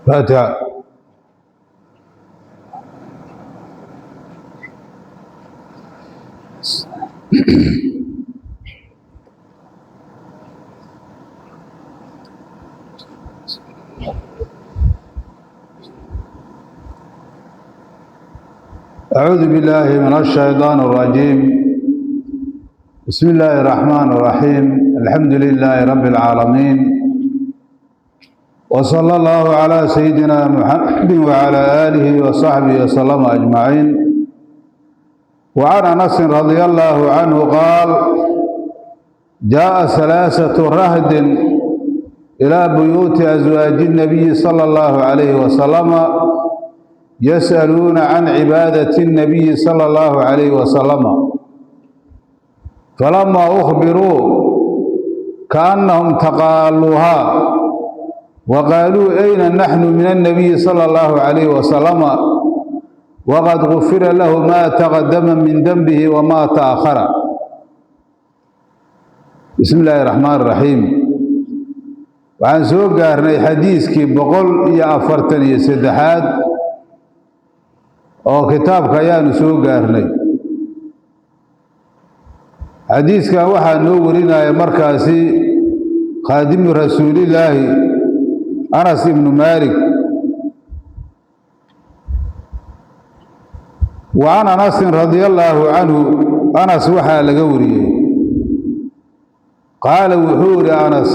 Faatixa. أعوذ بالله من الشيطان الرجيم. بسم الله الرحمن الرحيم. الحمد لله رب العالمين، وصلى الله على سيدنا محمد وعلى آله وصحبه وسلم أجمعين. وعن أنس رضي الله عنه قال: جاء ثلاثة رهد إلى بيوت أزواج النبي صلى الله عليه وسلم يسألون عن عبادة النبي صلى الله عليه وسلم، فلما أخبروا كأنهم تقالوها وقالوا: أين نحن من النبي صلى الله عليه وسلم وقد غفر له ما تقدم من ذنبه وما تأخر. بسم الله الرحمن الرحيم. Waxaan soo gaarnay xadiiskii 143aad oo kitaabka ayaanu soo gaarnay. Xadiiskan waxaa noo warinaya markaasi khaadimu rasuulillaahi Anas ibnu Maalik. Wa can Anasin radia allaahu canhu, Anas waxaa laga wariyey, qaala, wuxuu yihi Anas: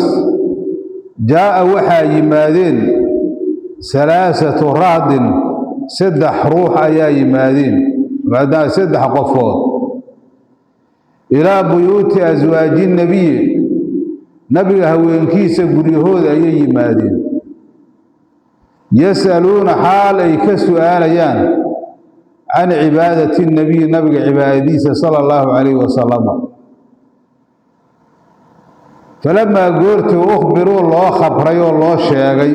jaa'a, waxaa yimaadeen, salaasatu rahdin, saddex ruux ayaa yimaadeen, maadaama saddex qofood, ilaa buyuuti aswaaji nebiyi, nabiga haweenkiisa guryahooda ayay yimaadeen, yas'aluuna, xaal ay ka su'aalayaan, can cibaadati nebiyi, nabiga cibaadadiisa, sala allahu calayhi wasalama. Falamaa, goortii, ukhbiruu, loo khabray oo loo sheegay,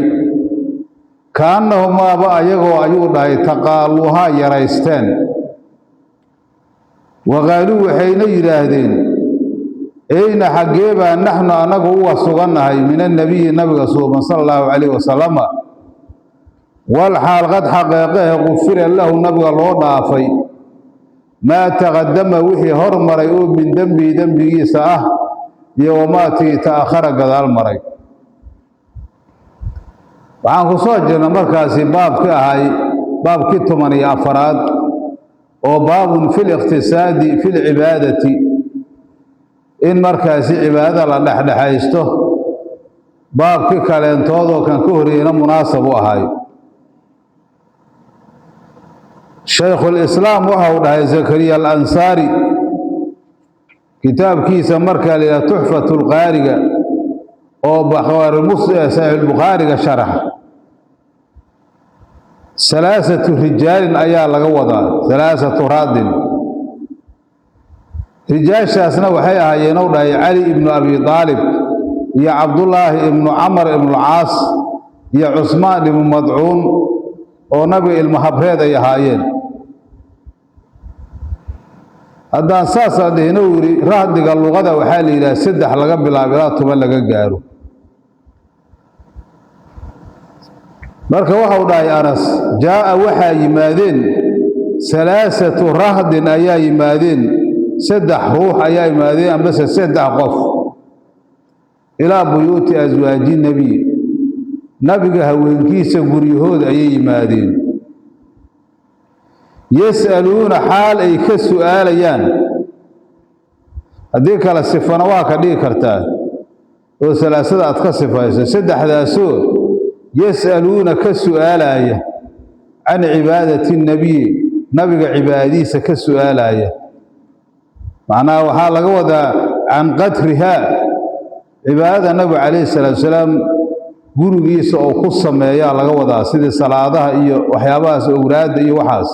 kaannahumaaba ayagoo, ayuu dhahay, taqaaluuhaa, yaraysteen, waqaaluu, waxayna yidhaahdeen: eyna, xaggee baa, naxnu, annagu, uga sugannahay, min annebiyi, nabiga suuban, sala allahu calayhi wasalama, wal xaal qad, xaqeeqehe, qufira lahu, nabiga loo dhaafay, maa taqadama, wixii hormaray oo, min dembihi, dembigiisa ah, iyo wamaatii ta'akhara, gadaal maray. Waxaan ku soo jirnay markaasi baabkii ahay baabkii 14aad oo baabun fi liqtisaadi fi lcibaadati, in markaasi cibaadada la dhexdhexaysto. Baabkii kaleentoodoo kan ka horreeyena munaasab u ahay. Shaykhulislaam waxa uu dhahay Zakariya Alansaari kitaabkiisa markaa la yidhaha Tuxfatulqaariga oo Saxiixulbukhaariga sharaxa, salaasatu rijaalin ayaa laga wadaa, salaasatu raadin. Rijaashaasna waxay ahaayeen, ou dhahay, Cali ibnu Abi Aalib iyo Cabdullaahi ibnu Camar ibnulcaas iyo Cusmaan ibnu Madcuun, oo nabiga ilmo habreed ay ahaayeen. Haddaan saasaa dhihina, uu yidhi, rahdiga luqada waxaa la yidhaha saddex laga bilaabo ilaa 10 laga gaaro. Marka waxau dhahay Anas: jaa'a, waxaa yimaadeen, salaasatu rahdin ayaa yimaadeen, saddex ruux ayaa yimaadeen, ambase saddex qof, ilaa buyuuti aswaaji nebiy, nabiga haweenkiisa guryahooda ayay yimaadeen, yas'aluuna, xaal ay ka su'aalayaan. Haddii kale sifana waa ka dhigi kartaa oo salaasada aad ka sifayso, saddexdaasoo yas'aluuna, ka su'aalaaya, can cibaadati nebiyi, nabiga cibaadadiisa ka su'aalaaya. Macnaha waxaa laga wadaa can qadrihaa, cibaadada nabigu calayhi salaatu salaam gurigiisa oo ku sameeyaa laga wadaa, sidii salaadaha iyo waxyaabahaas, owraadda iyo waxaas,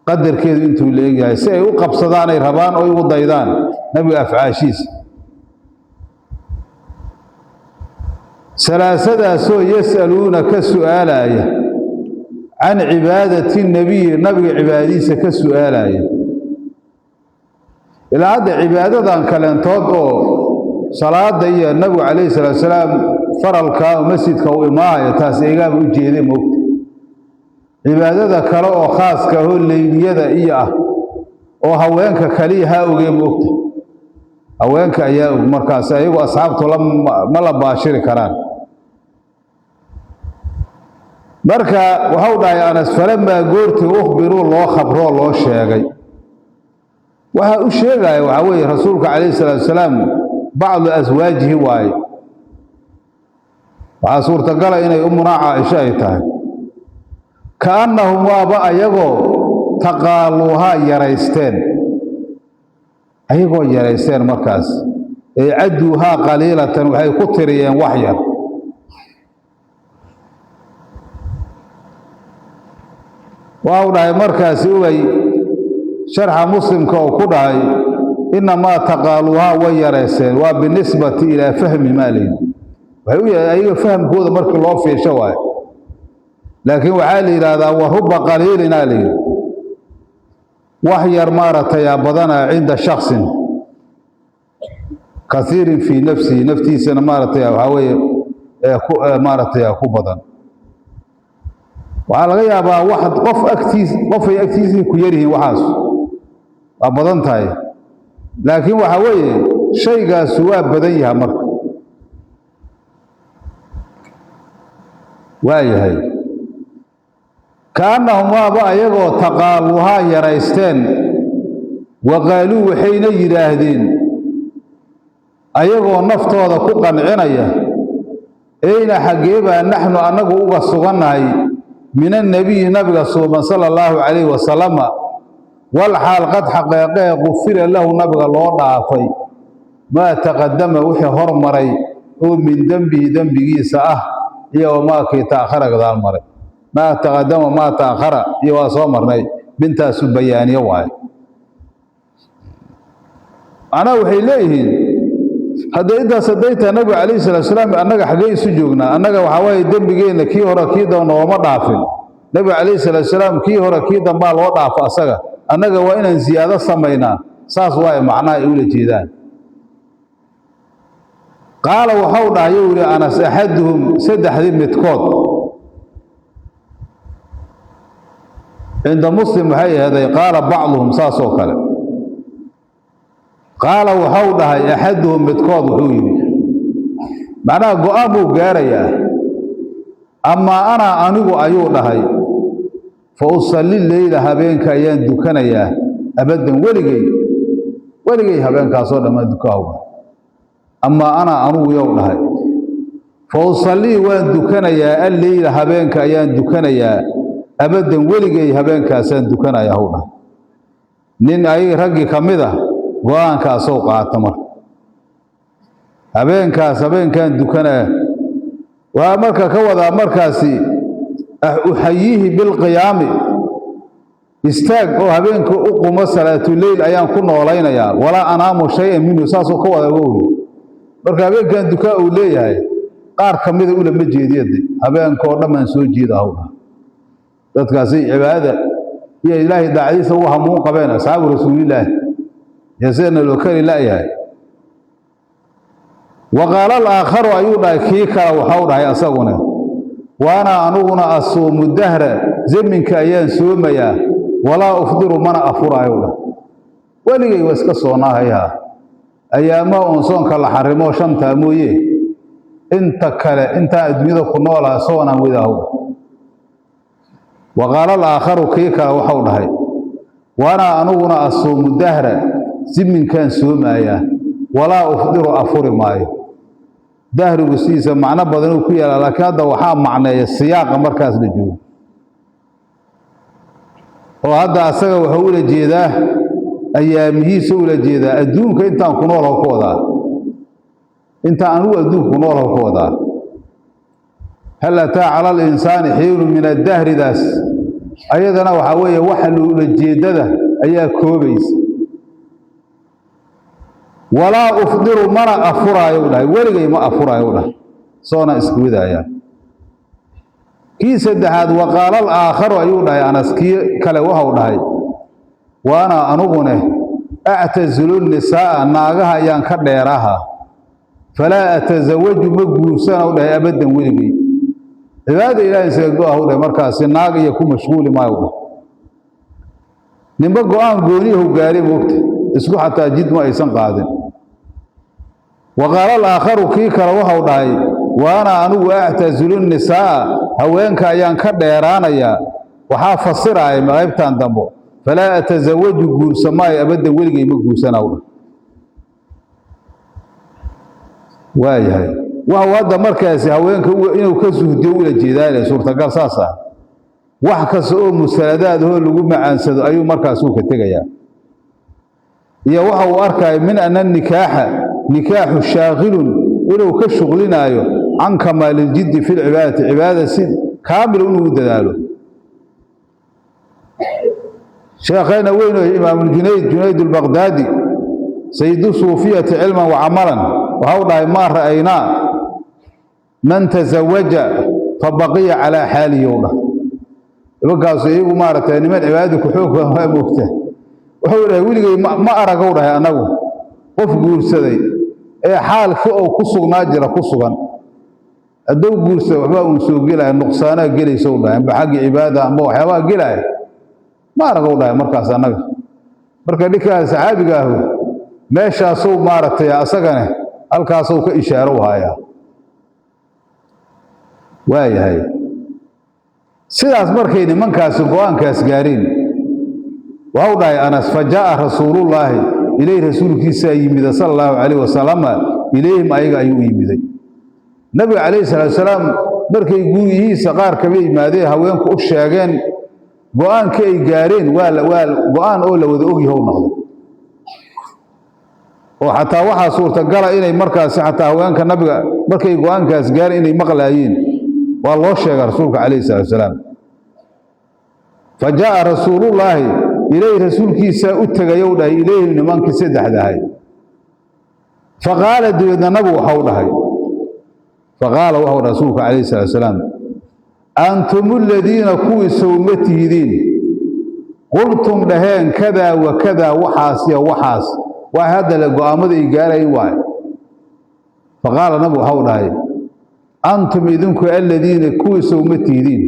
qadarkeedu intuu leegyahay, si ay u qabsadaan ay rabaan oo ugu daydaan nabiga afcaashiisa. Salaasadaasoo yas'aluuna, ka su'aalaaya, can cibaadati nebiyi, nabiga cibaadadiisa ka su'aalaaya. Ilaa hadda cibaadadan kaleentood oo salaada iyo nabigu calayhi salaatu salaam Faralkaa masjidka u imaanayo taas igaaba u jeeday moogta. Cibaadada kale oo khaaska ahoo leyliyada iyo ah oo haweenka kaliya haa ogee moogta, haweenka ayaa og markaas, ayagu asxaabtu ma la baashiri karaan. Marka waxau dhahay Anas, falamaa goortii ukhbiruu loo khabroo loo sheegay, waxaa u sheegaya waxaa weeye rasuulka calayhi salaatu wasalaam bacdu aswaajihi waaye. Waxaa suurtagala inay umunaa Caaisho ay tahay. Kaannahum waaba ayagoo taqaaluuhaa yaraysteen, ayagoo yaraysteen markaas, ee cadduuhaa qaliilatan, waxay ku tiriyeen wax yar. Waxau dhahay markaasi Ubay sharxa Muslimka oo ku dhahay innamaa taqaaluuhaa way yaraysteen, waa binisbati ilaa fahmi maa layidhi, waxay u yahay ayaga fahamkooda markii loo fiirsho waayo. Laakiin waxaa la yidhaahdaa wa ruba qaliilinaa la yidhi, wax yar maaragtay aa badanaa cinda shaksin kasiirin fii nafsihi, naftiisana maaragtay waxaa weeye maaragtay ku badan. Waxaa laga yaabaa wax qof agtiis, qofay agtiisii ku yaryihiin, waxaas waa badan tahay, laakiin waxaa weeye shaygaasu waa badan yaha. Marka waa yahay kaannahum waaba ayagoo taqaaluuhaa yaraysteen, wa qaaluu waxayna yidhaahdeen ayagoo naftooda ku qancinaya, eyna xaggee baa naxnu annagu uga sugannahay min annabiyi nabiga suuban sala allahu calayhi wasalama, wal xaal qad xaqeeqee qufira lahu nabiga loo dhaafay maa taqadama wixii hormaray oo min dembihi dembigiisa ah, iyo wamaakii ta'akhara gadaal maray. Maa taqadama maa ta'akhara iyo waa soo marnay, bintaasu bayaaniyo waaye. Macnaha waxay leeyihiin hadday intaas hadday tahay nabiga calayhi salatu salaam, annaga xaggee isu joognaa? Annaga waxaa waaye dembigeenna kii hore kii dambe nooma dhaafin. Nabiga calayhi salatu salaam kii hore kii dambaa loo dhaafo asaga, annaga waa inaan ziyaado samaynaa. Saas waaye macnaha ay ula jeedaan. Qaala waxau dhahay yuu yihi Anas, axaduhum saddexdii midkood, cinda Muslim waxay aheeday qaala bacduhum, saasoo kale. Qaala waxau dhahay axaduhum midkood wuxuu yidhi, macnaha go-aan buu gaarayaa. Amaa anaa anigu ayuu dhahay, fa usalli leyla, habeenka ayaan dukanayaa, abaddan weligey, weligey habeenkaasoo dhammaan dukaahwa. Amaa anaa anugu yow dhahay, fa usallii waan dukanayaa, alleyla habeenka ayaan dukanayaa, abaddan weligey habeenkaasaan dukanayaa hw dhahay. Nin ay raggii ka mid ah go-aankaasou qaata marka, habeenkaas habeenkaan dukanaa. Waxaa marka ka wadaa markaasi uxayiihi bilqiyaami, istaag oo habeenka u qumo salaatuleyl ayaan ku noolaynayaa, walaa anaamu shay-an minhu, saasuu ka wadaa wowi. Marka habeenkan dukaa uu leeyahay qaar ka mida ulama jeediyade, habeenkoo dhammaan soo jeeda haw dhaha. Dadkaasi cibaadada iyo ilaahay daacadiisa ugu hamuun qabeen asxaabu rasuulillaahi, iyo sidana loo kari la'yahay. Wa qaala alaakharu ayuu dhahay, kii kale waxau dhahay asaguna, waana anuguna asuumu dahra, zaminka ayaan soomayaa, walaa ufdiru mana afuraayo dhahay, weligay waa iska soonaahayaa, ayaamaha uun soonka la xarimo shantaa mooye, inta kale intaan adduunyada ku noolaha soonaan wadaahu. Wa qaala alaakharu kii kale waxau dhahay, waana anuguna asuumu dahra, ziminkaan soomayaa, walaa ufdiru afuri maayo. Dahrigu sidiisa macno badanuu ku yaalaa, laakiin hadda waxaa macneeya siyaaqa markaas la joogo, oo hadda asaga wuxuu ula jeedaa ayaamihiisa, ula jeedaa adduunka intaan ku noolho ku wadaa, intaan anugu adduunka ku noolho ku wadaa. Hal ataa cala alinsaani xiinu min addahridaas ayadana waxaa weeye waxa ula jeedada ayaa koobaysa. Walaa ufdiru mana afuraayo u dhahay, weligay ma afuraayo u dhahay, soona iska wadaayaa. Kii saddexaad waqaala alaakharu ayuu dhahay Anas, kii kale waxau dhahay, waana anugune actazilu nisaa'a, naagaha ayaan ka dheeraha, Falaa atasawaju, ma guursanow dhahay, abaddan weligay. Cibaadada Ilahay isaga go-ah u dhahay, markaasi naag iyo ku mashquuli maayo u dhahay. Ninba go-aan gooniyahu gaari moogta, isku xataa jid ma aysan qaadin. Wa qaala alaakharu, kii kale waxau dhahay: wa ana anigu actasilu nisaa'a, haweenka ayaan ka dheeraanayaa. Waxaa fasiraaya qaybtan dambo: falaa atasawaju, guursa maayo, abaddan weligay ma guursanaa u dhahay. Waayahay, waxuu hadda markaasi haweenka inuu ka suhdiyo ula jeedaale, suurtagal saas ah. Wax kasta oo musaladaad ahoo lagu macaansado ayuu markaasuu ka tegayaa. Iyo waxa uu arkaayo min ana nikaaxa, nikaaxu shaaqilun, inuu ka shuqlinaayo can kamaaliljiddi fi lcibaadati, cibaadada si kaamil inuu dadaalo. Sheekhayna weyn oo Imaamuljunayd, Junayd albaqdaadi, sayidu suufiyati cilman wa camalan, waxau dhahay: maa ra'aynaa man tasawaja fabaqiya calaa xaalihi. U dhah nimankaasu iyagu maaragtay niman cibaadada ku xoog badan waa moogta. Wuxuu dhahay: weligay ma aragow dhahay annagu qof guursaday ee xaalkii ou ku sugnaa jira ku sugan. Hadduu guursaday waxbaa uun soo gelaya, nuqsaanaa gelaysa u dhahay, amba xagga cibaada amba waxyaabaha gelaya ma aragow dhahay markaas annaga. Marka ninkaa saxaabiga ahu meeshaasuu maaragtay asagane halkaasuu ka ishaaro hayaa. Waayahay, sidaas markay nimankaasi go-aankaas gaareen, waxau dhahay Anas: fa jaa'a rasuulullaahi ilayh, rasuulkiisaa yimida, sala allahu calayh wasalama, ilayhim, ayaga ayuu u yimiday. Nabiga calayhi salaatu salaam markay guryihiisa qaar kama yimaadeen, haweenku u sheegeen go-aankii ay gaareen, waa go-aan oo la wada ogyahow noqday, oo xataa waxaa suurtagala inay markaasi xataa haweenka nabiga markay go-aankaas gaareen inay maqlaayeen. Waa loo sheega rasuulka calayhi salaatu salaam. Fa jaa'a rasuulullaahi ilayhi, rasuulkiisaa u tegayow dhahay, ilayhim, nimankii saddexdahay. Fa qaala, dabeedna nabigu waxau dhahay, faqaala waxau dhahay rasuulka calayhi salaatu salaam: antum aladiina, kuwii sowma tihidiin, qultum, dhaheen, kadaa wa kadaa, waxaas iyo waxaas, waa hadda le go-aamada ay gaarayn waay. Faqaala, nabigu waxau dhahay: antum, idinku, aladiina, kuwii sowma tihidiin,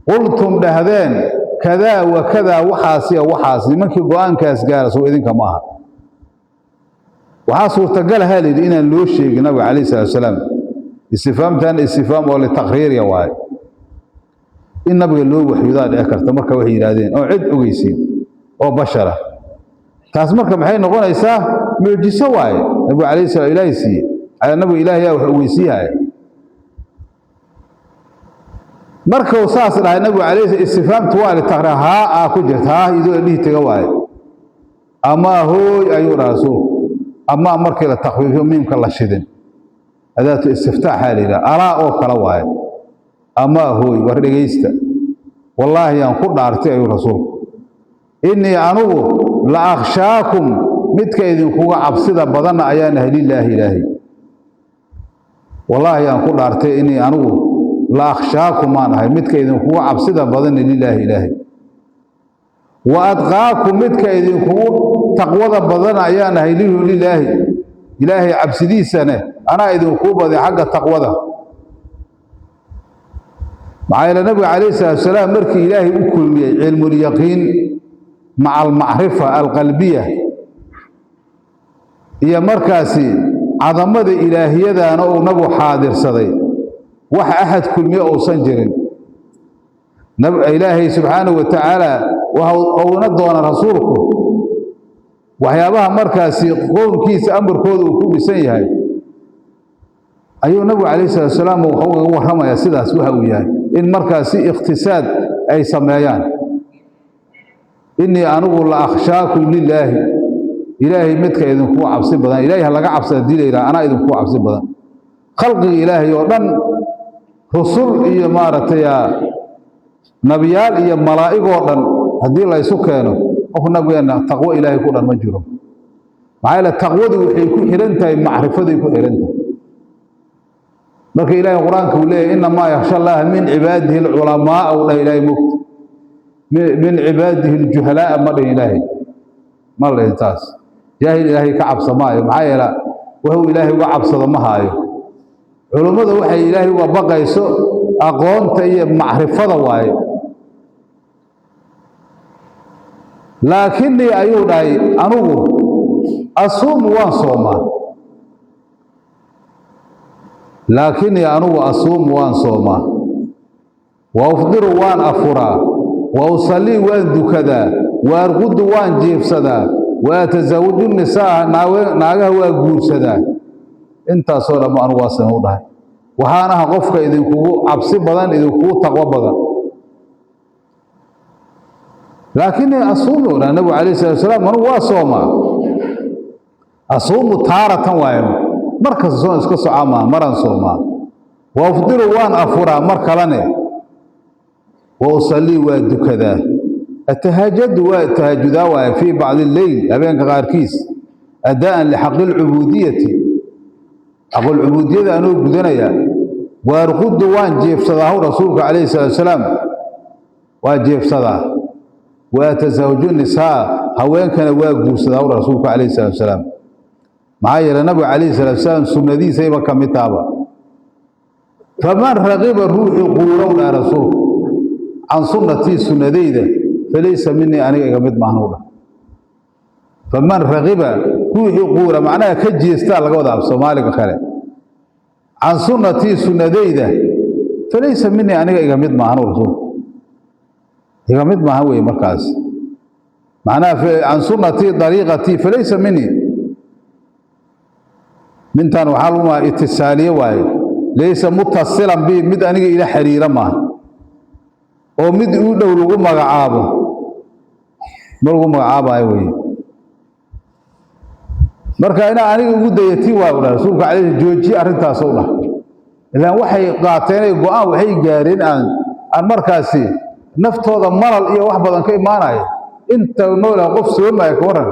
qultum, dhahdeen, kadaa wa kadaa, waxaas iyo waxaas, nimankii go-aankaas gaara sow idinka ma aha? Waxaa suurtagalahaa layidhi inaan loo sheegin nabiga calayhi salatu wasalaam. Istifaamtan istifaam oo litaqriiriya waaye, in nabiga loo waxyoodaa dhici karta. Marka waxay yidhaahdeen oo cid ogeysiin oo bashara, taas marka maxay noqonaysaa? Mucjiso waaye nabigu calayhi salaam Ilaahay siiye. Nabigu Ilaahay yaa wax ogeysiihaya. Markuu saas dhahay nabigu calayhi, istifaamtu waa litaqriir, haa aa ku jirta, haa idoo dhihi taga waaye. Amaa hooy ayuu dhaha rasuulku. Amaa markii la takfiifiyo, miimka la shidin, adaatu istiftaaxaa la yidhaha, alaa oo kale waaye. Amaa hooy, war dhegaysta, wallaahi yaan ku dhaartay ayuu rasuulku, innii anugu la akhshaakum, midka idinkuga cabsida badanna ayaan ahay, lilaahi, Ilaahay. Wallaahi yaan ku dhaartay, innii anigu la akhshaakum maan ahay midka idinkuga cabsida badanna, lilaahi, Ilaahay, wa adqaakum, midka idinkugu taqwada badan ayaan ahay, lihu, lilaahi, Ilaahay cabsidiisane anaa idinkuu baday xagga taqwada. Maxaa yeele nabiga calayhi salaatu wasalaam markii Ilaahay u kulmiyey cilmulyaqiin maca almacrifa alqalbiya iyo markaasi cadamada ilaahiyadaana uu nabigu xaadirsaday, wax axad kulmiye uusan jirin, Ilaahay subxaanahu wa tacaala waxa uuna doona rasuulku waxyaabaha markaasi qoomkiisa amarkooda uu ku dhisan yahay ayuu nabigu calayhi salaatu wasalaam wuxuu uga warramayaa sidaas waxa uu yahay, in markaasi ikhtisaad ay sameeyaan. Innii anigu la akhshaakum lilaahi, Ilaahay midka idinkugu cabsi badan. Ilaahay ha laga cabsada hadii la yidhaha, anaa idinkugu cabsi badan khalqiga Ilaahay oo dhan, rusul iyo maaragtay nabiyaal iyo malaa'igoo dhan haddii la ysu keeno, qof nabigeenna taqwo Ilaahay ku dhan ma jiro. Maxaa yeele taqwadu waxay ku xihan tahay macrifaday ku xihan tahay. Marka Ilaahay qur-aanka uu leeyahy: innamaa yakhsha allaha min cibaadihi alculamaa, u dhah Ilaahay mogta, min cibaadihi aljuhalaa'a ma dhihin. Ilaahay ma la dhihin taas, jaahil Ilaahay ka cabsa maayo. Maxaa yeele Wuxuu Ilaahay uga cabsado ma haayo. Culummadu waxay Ilaahay uga baqayso aqoonta iyo macrifada waaye. Laakinii ayuu dhahay anugu asuumu waan soomaa, laakinii anugu asuumu waan soomaa, wa ufdiru waan afuraa, wa usallii waan dukadaa, wa arqudu waan jiifsadaa, wa atasawaju nisaa naagaha waa guursadaa. Intaasoo dhamma anugu waa same u dhahay. Waxaan aha qofka idinkugu cabsi badan, idinkugu taqwo badan. Laakinii asuumu dha nabigu calayh salatu wasalaam, anugu waa soomaa. Asuumu taaratan waaye, mar kasta soon iska socaa maa, maraan soomaa. Wa ufdiru waan afuraa mar kalene, wa usallii waa dukadaa. Atahaajadu waa tahajudaa waaye fii bacdi alleyl, habeenka qaarkiis, adaa'an lixaqi alcubuudiyati, xaqulcubuudiyada anoo gudanaya. Waarqudu waan jeefsadaa hu rasuulka calayhi salatu wasalaam, waa jeefsadaa. Wa atasawaju nisaa, haweenkana waa guursadaa hu rasuulka calayhi salatu wasalaam. Maxaa yeelay nabiga calayhi salatu wasalaam sunnadiisayba ka mid taaba. Faman raqiba ruuxii quurow dhaha rasuulku can sunnatii sunnadayda falaysa minii, aniga iga mid maahan u dhah. Faman raqiba ruuxii quura, macnaha ka jeestaa laga wadaa af soomaaliga kale, can sunnatii sunnadayda falaysa minii, aniga iga mid maahan rasuulku, iga mid maahan weye. Markaas macnaha can sunnatii dariiqatii falaysa minii, mintan waxaa lagu maa itisaaliye waaye, laysa mutasilan bi, mid aniga ila xiriira maaha oo mid u dhow lagu magacaabo ma lagu magacaabayo weye. Marka inaa aniga ugu dayati waa u dhah rasuulka calayhi, joojiye arrintaasou dhah. Ilaan waxay qaateenay go-aan, waxay gaareen aan markaasi naftooda malal iyo wax badan ka imaanaya. Inta noolaa qof soomaya ka waran,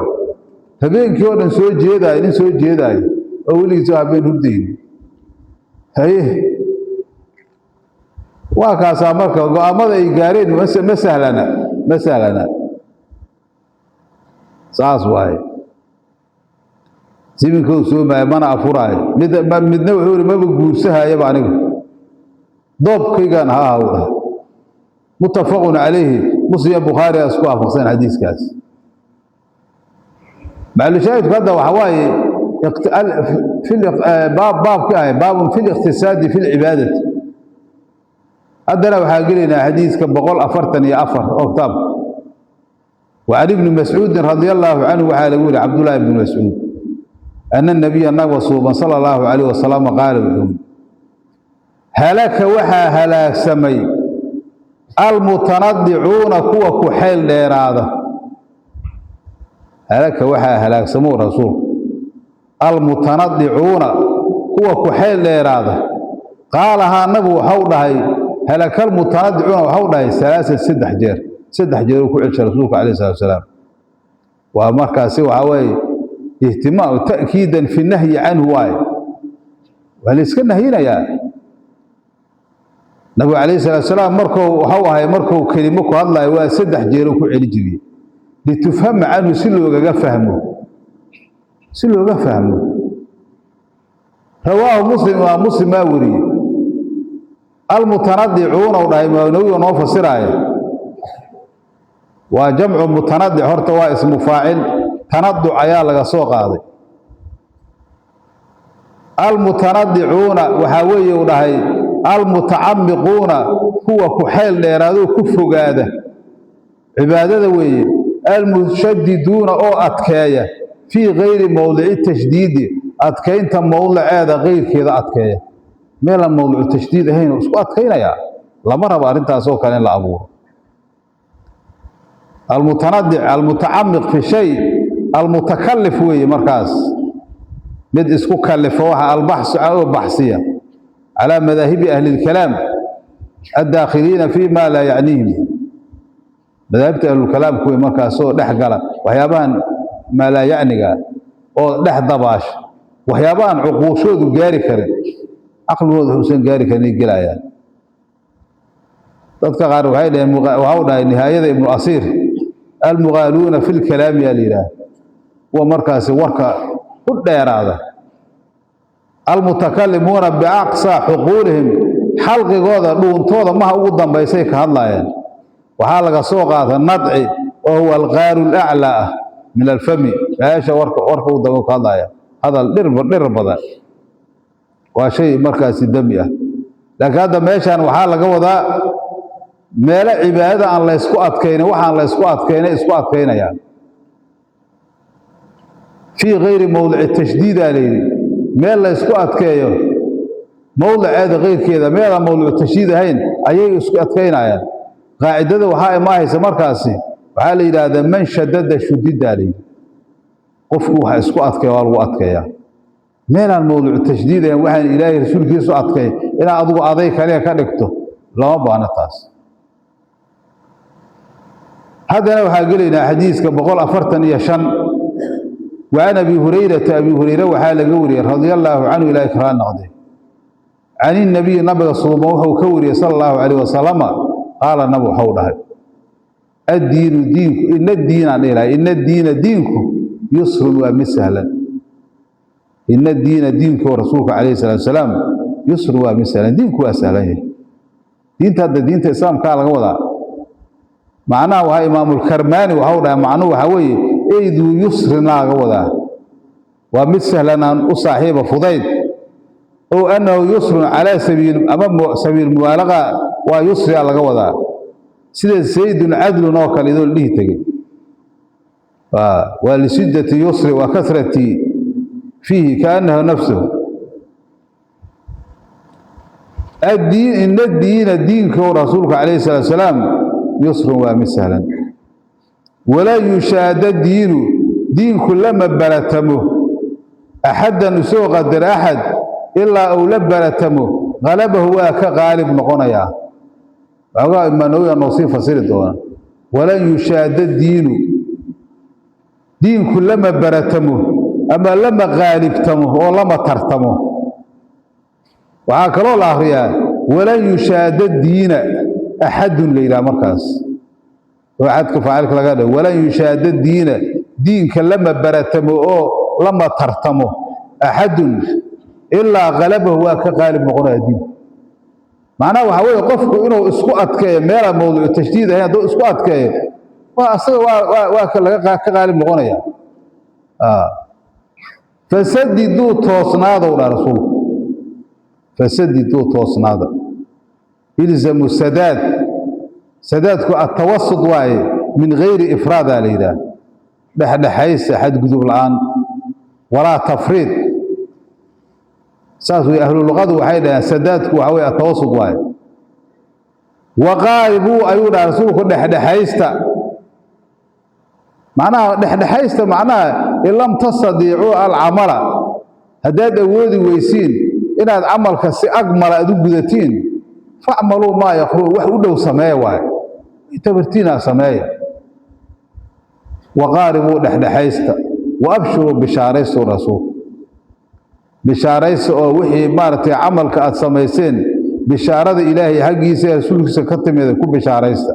habeenkii oo dhan soo jeedaayo, nin soo jeedaayo oo weligiis habeen hurdayn haye, waa kaasaa. Marka go-aamada ay gaareen ma sahlana, ma sahlana, saas waaye. Siminkou soomaayo mana afuraayo, midna wuxuu ihi maba guursahayaba anigu, doobkaygaan ha aha u dhaha. Muttafaqun calayhi, Muslim iyo Bukhaari aa isku waafaqsan xadiiskaas. Maxalushaahidku hadda waxaa waaye baabki ahay baabun fi liqtisaadi fi lcibaadati. Haddana waxaa gelaynaa xadiiska 144 oo kitaabka. Wa can ibni Mascuudin radia allaahu canhu, waxaa lagu yihi Cabdullaahi ibni Mascuud, ana nabiya nabiga suuban sala allahu calayh wasalam qaala wuxuu yidhi: halaka waxaa halaagsamay almutanadicuuna, kuwa ku xeel dheeraada. Halaka waxaa halaagsamou rasuulku almutanadicuuna, kuwa ku xeel dheeraada. Qaalahaa nabigu waxau dhahay halakalmutanadicuuna, waxau dhahay salaasa, saddex jeer, saddex jeer uu ku celshay rasuulka calayh salatu wasalaam. Waa markaasi waxaa weeye ihtimaam ta'kiidan fi nahyi canhu waaye, waa la iska nahyinayaa. Nabigu calayhi salatu wasalaam markuu waxau ahay markuu kelimo ku hadlayo waa saddex jeer uu ku celi jiriyey, litufhama canhu, si loogaga fahmo, si looga fahmo. Rawaahu Muslim, waa Muslim baa weriyey. Almutanadicuuna u dhahay nawiga noo fasiraaya waa jamcu mutanadic, horta waa ismu faacil, tanaduc ayaa laga soo qaaday. Almutanadicuuna waxaa weeye uu dhahay almutacamiquuna, kuwa ku xeel dheeraadoo ku fogaada cibaadada weeye, almushadiduuna oo adkeeya, fii kayri mowdici tashdiidi, adkaynta mowdiceeda keyrkeeda adkeeya, meelaan mowdicu tashdiid ahayn oo isku adkaynayaa. Lama rabo arrintaasoo kale in la abuuro. Almutanadic almutacamiq fi shay almutakalif weeye, markaas mid isku kalifo waxa albaxsu oo baxsiya calaa madaahibi ahli lkalaam addaakhiliina fi ma laa yacniihim, madaahibta ahlulkalaamku wey markaasoo dhex gala waxyaabahan maa laa yacniga oo dhex dabaasha, waxyaabahan cuquushoodu gaari karin, caqligooda xuusan gaari karin ay gelayaan. Dadka qaar waxay dhaheen, waxau dhahay nihaayada Ibnu Asiir, almughaaluuna fi lkalaami yaa la yidhaah, kuwa markaasi warka ku dheeraada. Almutakalimuuna biaqsaa xuquulihim, xalqigooda dhuuntooda maha ugu dambaysay ka hadlaayeen. Waxaa laga soo qaata nadci oo huwa alqaaru laclaa ah min alfami, meesha warka ugu dambe ka hadlaaya, hadal dhir badan waa shay markaasi dami ah. Laakiin hadda meeshan waxaa laga wadaa meelo cibaadada aan laysku adkaynin, waxaan laysku adkaynay isku adkaynayaan fii gayri mowdici tashdiidaa layidhi, meel laysku adkeeyo mowdiceeda keyrkeeda, meelaan mowdicu tashdiid ahayn ayay isku adkaynayaan. Qaacidada waxaa imaahaysa markaasi, waxaa la yidhaahdaa man shadada shudidaa layidhi, qofku waxa isku adkeeya waa lagu adkeeyaa. Meelaan mowdicu tashdiid ahayn waxaan ilaahay rasuulkiisu adkay inaad adigu aday kaliya ka dhigto lama baahno taas. Haddana waxaa gelaynaa xadiiska 145. Wa can Abi Hurayrata, Abi Hureyre waxaa laga wariyey, radia allaahu canhu, ilahay karaa noqday, can inabiyi, nabiga suuban wuxuu ka wariyey, sala allahu calayh wasalama, qaala, nabig waxau dhahay: addiinu diinku, ina diinaan dhihi lahay, ina diina diinku yusrun, waa mid sahlan. Ina diina diinku, rasuulka calayhi salaatu wasalaam, yusrun, waa mid sahlan. Diinku waa sahlan yahay. Diinta hadda diinta islaamkaa laga wadaa. Macnaha waxaa Imaamulkarmaani waxau dhahay, macnuhu waxaa weeye eyduu yusrina laga wadaa, waa mid sahlanaan u saaxiiba fudayd, ow annahu yusrun calaa sabiil ama sabiil mubaalaqa, waa yusriga laga wadaa, sida zaydun cadlun oo kale idoo la dhihi tegey, waa lisiddati yusri wa kasrati fiihi kaannahu nafsuhu. Addiin, ina diina diinko rasuulka calayhi salaatu salaam, yusrun, waa mid sahlan. Walaa yushaada diinu, diinku lama baratamo, axaddan usoo qadar axad, ilaa uu la baratamo halabahu, waa ka qaalib noqonayaa. Waxoogaa imaanooya noo sii fasiri doona. Walan yushaada diinu, diinku lama baratamo ama lama qaalibtamo oo lama tartamo. Waxaa kaloo la akriyaa walan yushaada diina axadun la yidhaha markaas oo axadka faacilka laga dhigo. Walan yushaada diina, diinka lama baratamo oo lama tartamo, axadun ilaa halabahu, waa ka qaalib noqonaya diinku. Macnaha waxaa weeye qofku inuu isku adkeeyo meelaan mowducu tashdiid ahayn, hadduu isku adkeeyo waa asaga waa ka laga ka qaalib noqonaya. Fasadiduu, toosnaadow dha rasuulku, fasadiduu, toosnaada. Ilzamu sadaad, sadaadku atawasud waaye, min gayri ifraadaa la yidhaah, dhexdhexaysa, xadgudub la-aan, walaa tafriid. Saas wey ahlu luqadu waxay dhaheen sadaadku waxa weye atawasud waaye. Waqaaribuu ayuu dhaha rasuulku, dhexdhexaysta. Macnaha dhexdhexaysta, macnaha in lam tastadiicuu alcamala, haddaad awoodi weysiin inaad camalka si agmala aad u gudatiin, facmaluu maa yakru, wax u dhow sameeya waaye, tabartiinaa sameeya. Waqaaribuu, dhexdhexaysta. Wa abshiruu, bishaaraystu rasuulku, bishaaraysta oo wixii maaragtay camalka aad samayseen bishaarada ilaahay xaggiisa ee rasuulkiisa ka timida ku bishaaraysta.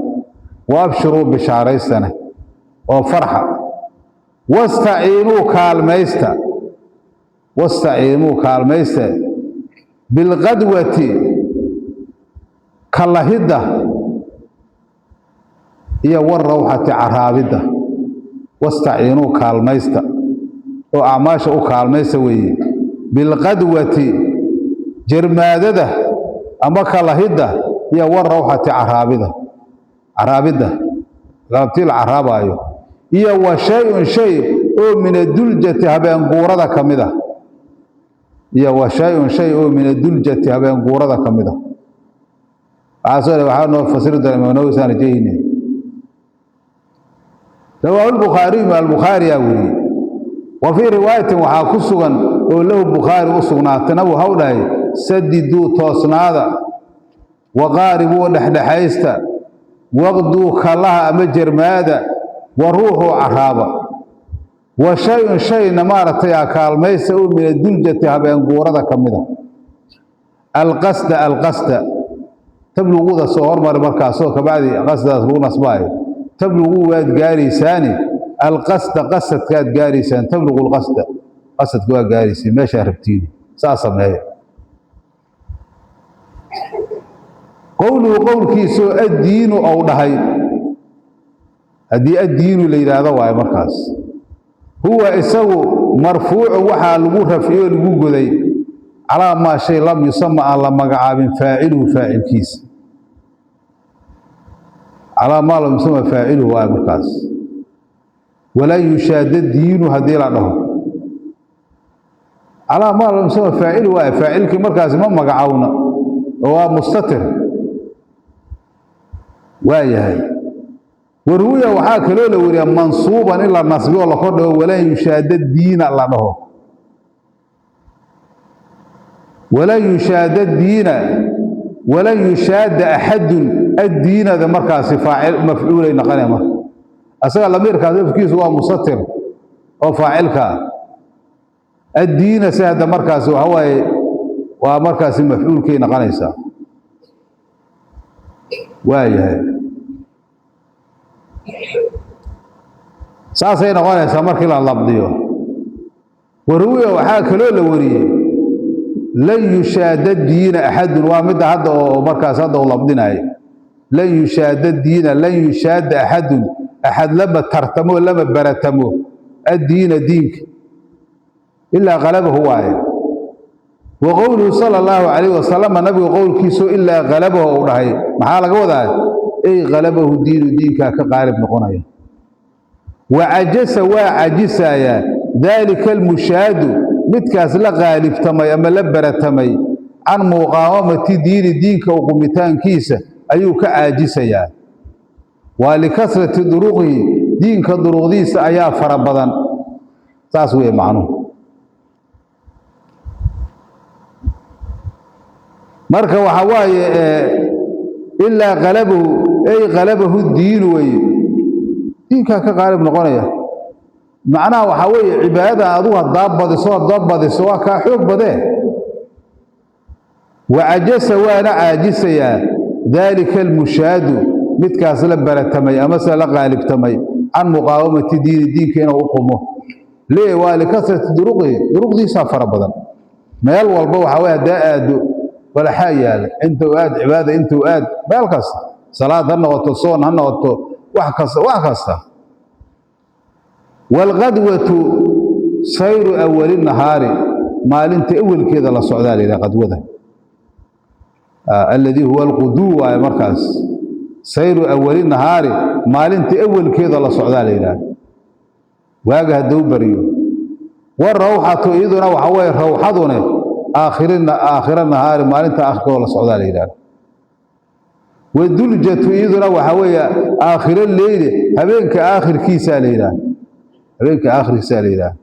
Wa abshiruu, bishaaraystana oo farxa. Wastaciinuu, kaalmaysta. Wastaciinuu, kaalmaysta, bilqadwati, kalahidda, iyo warawxati, caraabidda. Wastaciinuu, kaalmaysta oo acmaasha u kaalmaysta weeye, bilqadwati, jermaadada ama kalahidda, iyo warawxati, caraabida, caraabidda galabtii la caraabaayo, iyo wa shay-un shay oo min aduljati, habeenguurada ka mid ah, iyo wa shay-un shay oo min aduljati, habeenguurada ka mid ah. Waxaasoo waxaa noo fasiri doona Imaam Nawawi, saan rajayne. Rawaahu Lbukhaariyu, imaam Albukhaariyaa weriyey. Wa fii riwaayatin, waxaa ku sugan oo lahu Bukhaari u sugnaatay, nabigu waxau dhahay: sadiduu, toosnaada, waqaaribuu, dhexdhexaysta, waqduu, kalaha ama jermaada, wa ruuxuu, caraaba, wa shay-un shayna maaragtay a kaalmaysta oo min aduljati, habeenguurada ka mid a. Alqasda, alqasda tabluguuda soo hormari markaasoo kabacdi qasdaas lagu nasbaayo. Tabluguu, waad gaaraysaani, alqasda, qasadkaad gaaraysaan, tablugu lqasda, qasadka waa gaaraysaan meeshaa rabtiini. Saa sameeya. Qowluhu qowlkiisoo addiinu ou dhahay, haddii addiinu la yidhaahdo waayo markaas huwa isagu marfuucu waxaa lagu rafciyo lagu goday calaa maa shay lam yusama aan la magacaabin faaciluhu faacilkiisa. Calaa maa lam yusama faaciluhu waayo markaas. Walaa yushaada diinu haddii la dhaho calaa maa lam yusama faaciluhu waayo, faacilkii markaasi ma magacaawna oo waa mustatir waa yahay. Waruwiya waxaa kaloo la wariyaa mansuuban in la nasbiyo la kordhago walan yushaada diina la dhaho. Walan yushaada diina, walan yushaada axadun addiinada markaasi faacil mafcuulay noqonaya marka. Asaga lamiirkaas afkiisu waa mustatir oo faacilka ah. Addiina si hadda markaasi waxa waaye waa markaasi mafcuulkay noqonaysaa waa yahay. Saasay noqonaysaa markii la labdiyo. Waruwiya waxaa kaloo la wariyey lan yushaada diina axadun, waa midda hadda oo markaas hadda uu labdinayo. Lan yushaada diina, lan yushaada axadun, axad lama tartamo lama baratamo addiina diinka ilaa qalabahu waaye. Wa qowluhu sala allahu calayhi wasalama, nabigu qowlkiisu ilaa qalabahu uu dhahay, maxaa laga wadaa? Ey qalabahu diinu, diinkaa ka qaalib noqonaya. Wa cajasa waa cajisayaa daalika almushaadu, midkaas la qaalibtamay ama la baratamay, can muqaawamati diini, diinka uqumitaankiisa ayuu ka caajisayaa. Waa likasrati duruqihi, diinka duruqdiisa ayaa fara badan. Saas weeye macnuhu. Marka waxa waaye ilaa qalabahu ay qalabahu diinu weye, diinkaa ka qaalib noqonaya. Macnaha waxaa weeye cibaadada adigu haddaa badiso, haddaa badiso waa kaa xoog badee. Wacajasa waana caajisayaa daalika almushaadu, midkaas la baratamay amase la qaalibtamay, can muqaawamati diini, diinka inuu u qumo. Lee waa likasrati duruqihi, duruqdiisaa fara badan. Meel walba waxaa weye haddaa aado walaxaa yaala, intuu aad cibaada, intuu aad meel kasta, salaad ha noqoto, soon ha noqoto, wax kasta wax kasta. Waalqadwatu sayru awali nahaari, maalinta awelkeeda la socdaa la yidhaha qadwada, alladii huwa alquduu waaye markaas. Sayru awali nahaari, maalinta awelkeeda la socdaa la yidhaha, waaga hadduu bariyo. Warawxatu iyaduna waxa weeye rawxadune aakhira nahaari, maalinta aakhirkooda la socdaa la yidhaha. Waduljatu iyaduna waxa weeye aakhiro leyli, habeenka aakhirkiisaa la yidhaha, habeenka aakhirkiisaa la yidhaha.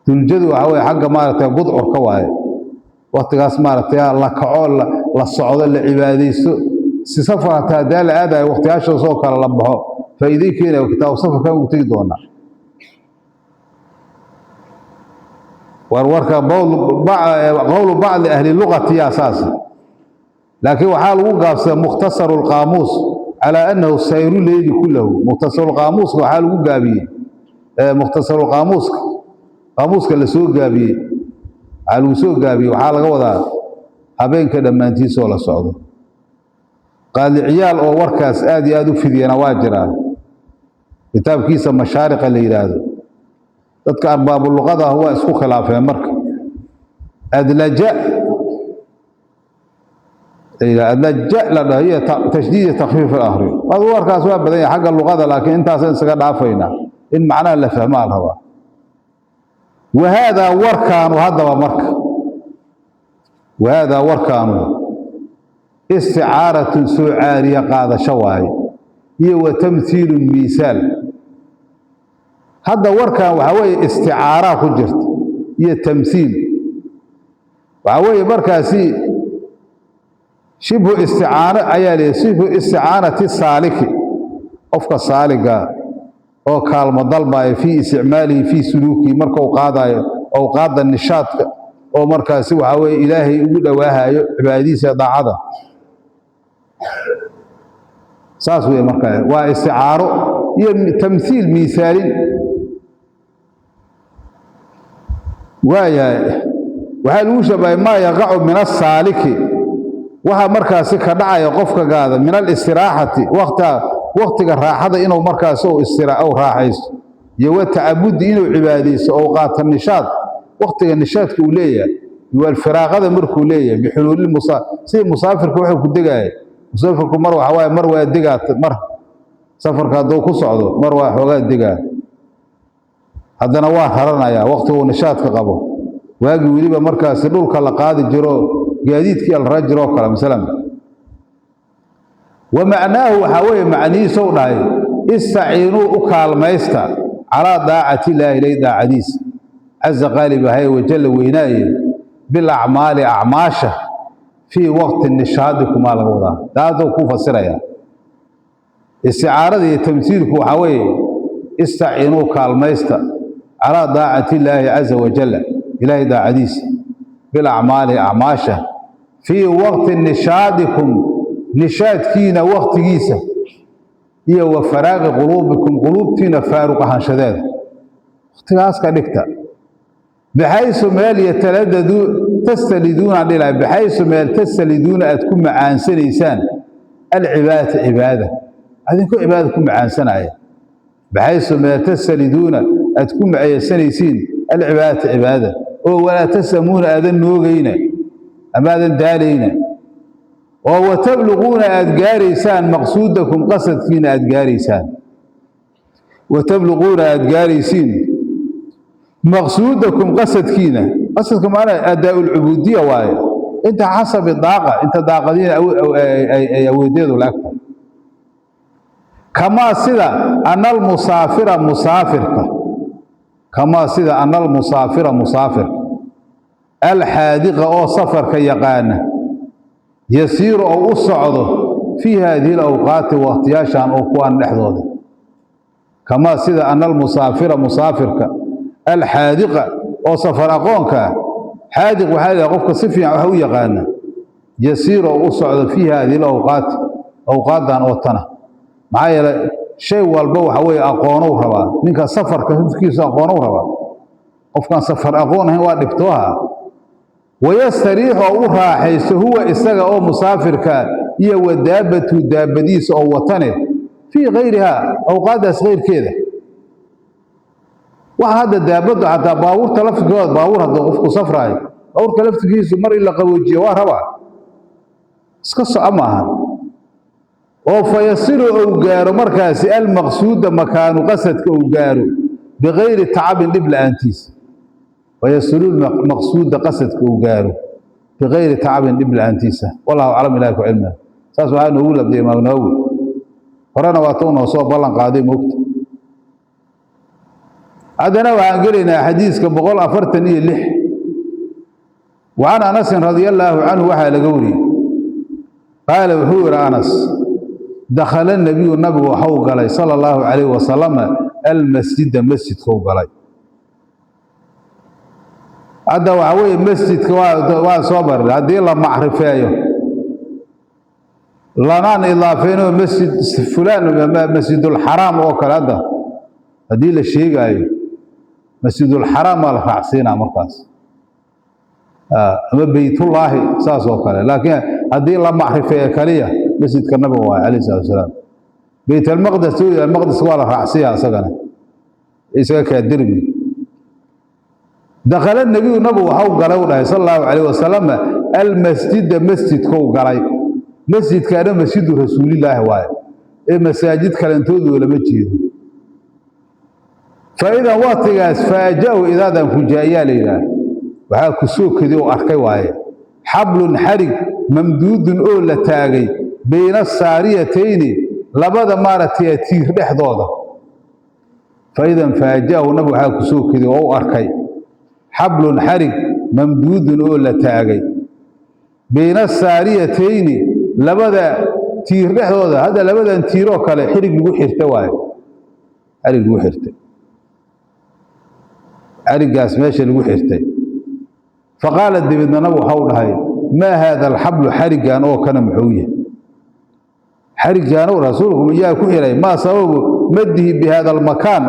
Duljadu waxa weeye xagga maaragtay gudcurka waaye, waktigaas maaragtay la kaco, la socdo, la cibaadaysto. Si safar hataa haddaa la aadayo waktiyaashaasoo kale la baxo, faa'iiday keenayo. Kitaabu safarkan ugu tegi doonaa. Warwarka qowlu bacdi ahli luqati yaa saas, laakiin waxaa lagu gaabsadaa mukhtasaru lqaamuus calaa annahu sayru leyli kullahu. Mukhtasarulqaamuuska waxaa lagu gaabiyey, mukhtasarulqaamuuska qaamuuska la soo gaabiyey, waxaa lagu soo gaabiyey waxaa laga wadaa habeenka dhammaantiisoo la socdo. Qaadiciyaal oo warkaas aad iyo aad u fidiyana waa jiraa, kitaabkiisa mashaariqa la yidhaahdo. Dadka arbaabu luqada ah waa isku khilaafeen marka. Adlaja adlaja la dhaho iyo tashdiid iyo takhfiif al akhriyo. Adu warkaas waa badan yahay xagga luqada, laakiin intaasaan isaga dhaafaynaa in macnaha la fahmaa la rabaa. Wahaadaa warkaanu haddaba marka, wahaadaa warkaanu isticaaratun soo caariya qaadasho waaye, iyo wa tamhiilun miisaal. Hadda warkan waxaa weeye isticaaraa ku jirta iyo tamhiil. Waxaa weeye markaasi shibhu isticaano ayaa leeyahy, shibhu isticaanati saaliki, qofka saaliga oo kaalmo dalbaayo fii isticmaalihi fii suluukihi, markau qaadayo awqaadda nishaadka oo markaasi waxaa weeye ilaahay ugu dhowaahayo cibaadadiisa daacada. Saas weeye markaa waa isticaaro iyo tamhiil miisaalin. Waayahay, Waxaa lagu shabahay maa yaqacu min asaaliki, waxaa markaasi ka dhacaya qofka gaada min alistiraaxati, waktiga raaxada inuu markaasi u raaxaysto, iyo wa tacabudi inuu cibaadaysto ou qaato nishaad, waktiga nishaadka uu leeyahay, iyo alfiraaqada markuu leeyahay, bixuluuli sidii musaafirka wuxuu ku degaaya. Musaafirku mar waxa waaye mar waa degaa, mar safarka hadduu ku socdo mar waa xoogaa degaa, haddana waa raranayaa waktiguu nishaadka qabo. Waagii weliba markaasi dhulka la qaadi jiro, gaadiidkii la ran jiroo kale masalan. Wa macnaahu waxaa weeye macnihiisow dhahay istaciinuu u kaalmaysta calaa daacati illaahi, ilay daacadiisa caza qaalib ahaye wajalla weynaaye, bilacmaali acmaasha fii waqti nishaadikumaa laga wadaa. Taasuu ku fasirayaa isticaarada iyo tamsiilku. Waxaa weeye istaciinuu kaalmaysta calaa daacati illaahi caza wajalla, ilaahay daacadiisa, bilacmaali acmaasha fii waqti nishaadikum, nishaadkiina waktigiisa, iyo wa faraaqi quluubikum, quluubtiina faaruq ahaanshadeeda waktigaas ka dhigta. Baxaysu meel yataladadu tastaliduuna dhila, baxaysu meel tastaliduuna aad ku macaansanaysaan alcibaadata, cibaada adinkoo cibaadada ku macaansanaya. Baxaysu meel tastaliduuna aad ku macaysanaysiin alcibaadata, cibaadada, oo walaa tasamuuna aadan noogayna ama aadan daalayna, oo watabluquuna aad gaaraysaan maqsuudakum, qasadkiina aad gaaraysaan. Watabluquuna aad gaaraysiin maqsuudakum, qasadkiina. Qasadka maanaa adaa ulcubuudiya waaye, inta xasabi daaqa, inta daaqadiina ay awoodeedu la-agtahay. Kamaa sida ana almusaafira musaafirka, kamaa sida ana almusaafira musaafirka alxaadiqa oo safarka yaqaana, yasiiru oo u socdo fii haadihi alawqaati, waqtiyaashan oo kuwaan dhexdooda. Kamaa sida ana almusaafira musaafirka alxaadiqa oo safar aqoonka ah, xaadiq waxaa la qofka si fiican wax u yaqaana, yasiiru oo u socdo fii haadihi alawqaati, awqaadan oo tana. Maxaa yeelay shay walba waxa weeye aqoonow rabaa. Ninka safarka hufkiisu aqoonow rabaa, qofkaan safar aqoon ahayn waa dhibtooha. Wayastariixu oo u raaxaysto huwa isaga oo musaafirka iyo wa daabatu, daabadiisa oo watane, fii kayrihaa, awqaaddaas kayrkeeda. Waxa hadda daabaddu xataa baabuurta laftigooda, baabuur hadduu qofku safraayo, baabuurka laftigiisu mar in la qaboojiyo waa rabaa, iska soco maaha. Oo fayasilu ou gaaro markaasi almaqsuuda, makaanu qasadka ou gaaro, bikayri tacabin, dhib la-aantiisa. Fayasilu maqsuuda, qasadka uu gaaro, bikayri tacabin, dhib la-aantiisa. Wallahu aclam, ilahi ku cilmiga. Saas waxaa noogu labdiyay Imaam Nawowi, horena waa tou noo soo ballan qaaday moogta. Haddana waxaan gelaynaa xadiiska 146. Wa can Anasin radia allaahu canhu waxaa laga wariyey qaala, wuxuu yihi Anas: dakhala nabiyu, nabigu waxau galay, sala allahu calayhi wasalama, almasjida, masjidkau galay. Hadda waxaa weeye masjidka waa soo marin haddii la macrifeeyo lanaan idaafeynoo masjid fulaan, masjidulxaraam oo kale. Hadda haddii la sheegaayo masjidulxaraam waa la raacsiinaa markaas, ama beytullaahi saas oo kale. Laakiin haddii la macrifeeyo kaliya masjidka nabiga waay alayh salatu wasalaam. Beyt almaqdes, almaqdes waa la raacsiyaa isagana, isaga kaa derbi. Dakhala nebiyu, nabigu waxau galay u dhahay sala allahu calayh wasalam, almasjida, masjidkou galay. Masjidkaana masjidu rasuulillaahi waaye, ee masaajid kalentoodu lama jeedo. Fa idan waktigaas faaja-u, idaadan fujaa'iyaa la yidhaah, waxaa ku soo kedi oo arkay waaye xablun, xarig, mamduudun oo la taagay, bayna asaariyatayni, labada maaragtay tiir dhexdooda. Fa idan faaja-hu, nabigu waxaa ku soo kedi oo u arkay xablun, xarig, mamduudun oo la taagay, bayna asaariyatayni, labada tiir dhexdooda. Hadda labadan tiiroo kale xirig lagu xirta waaye, xarig lagu xirtay, xariggaas meesha lagu xirtay. Faqaala, dabeedna nabigu waxau dhahay: maa haada alxablu, xariggan oo kana muxuu yahay? Xariggaanow rasuulku yaa ku xiray? Maa sababu maddihi bi hada almakaan?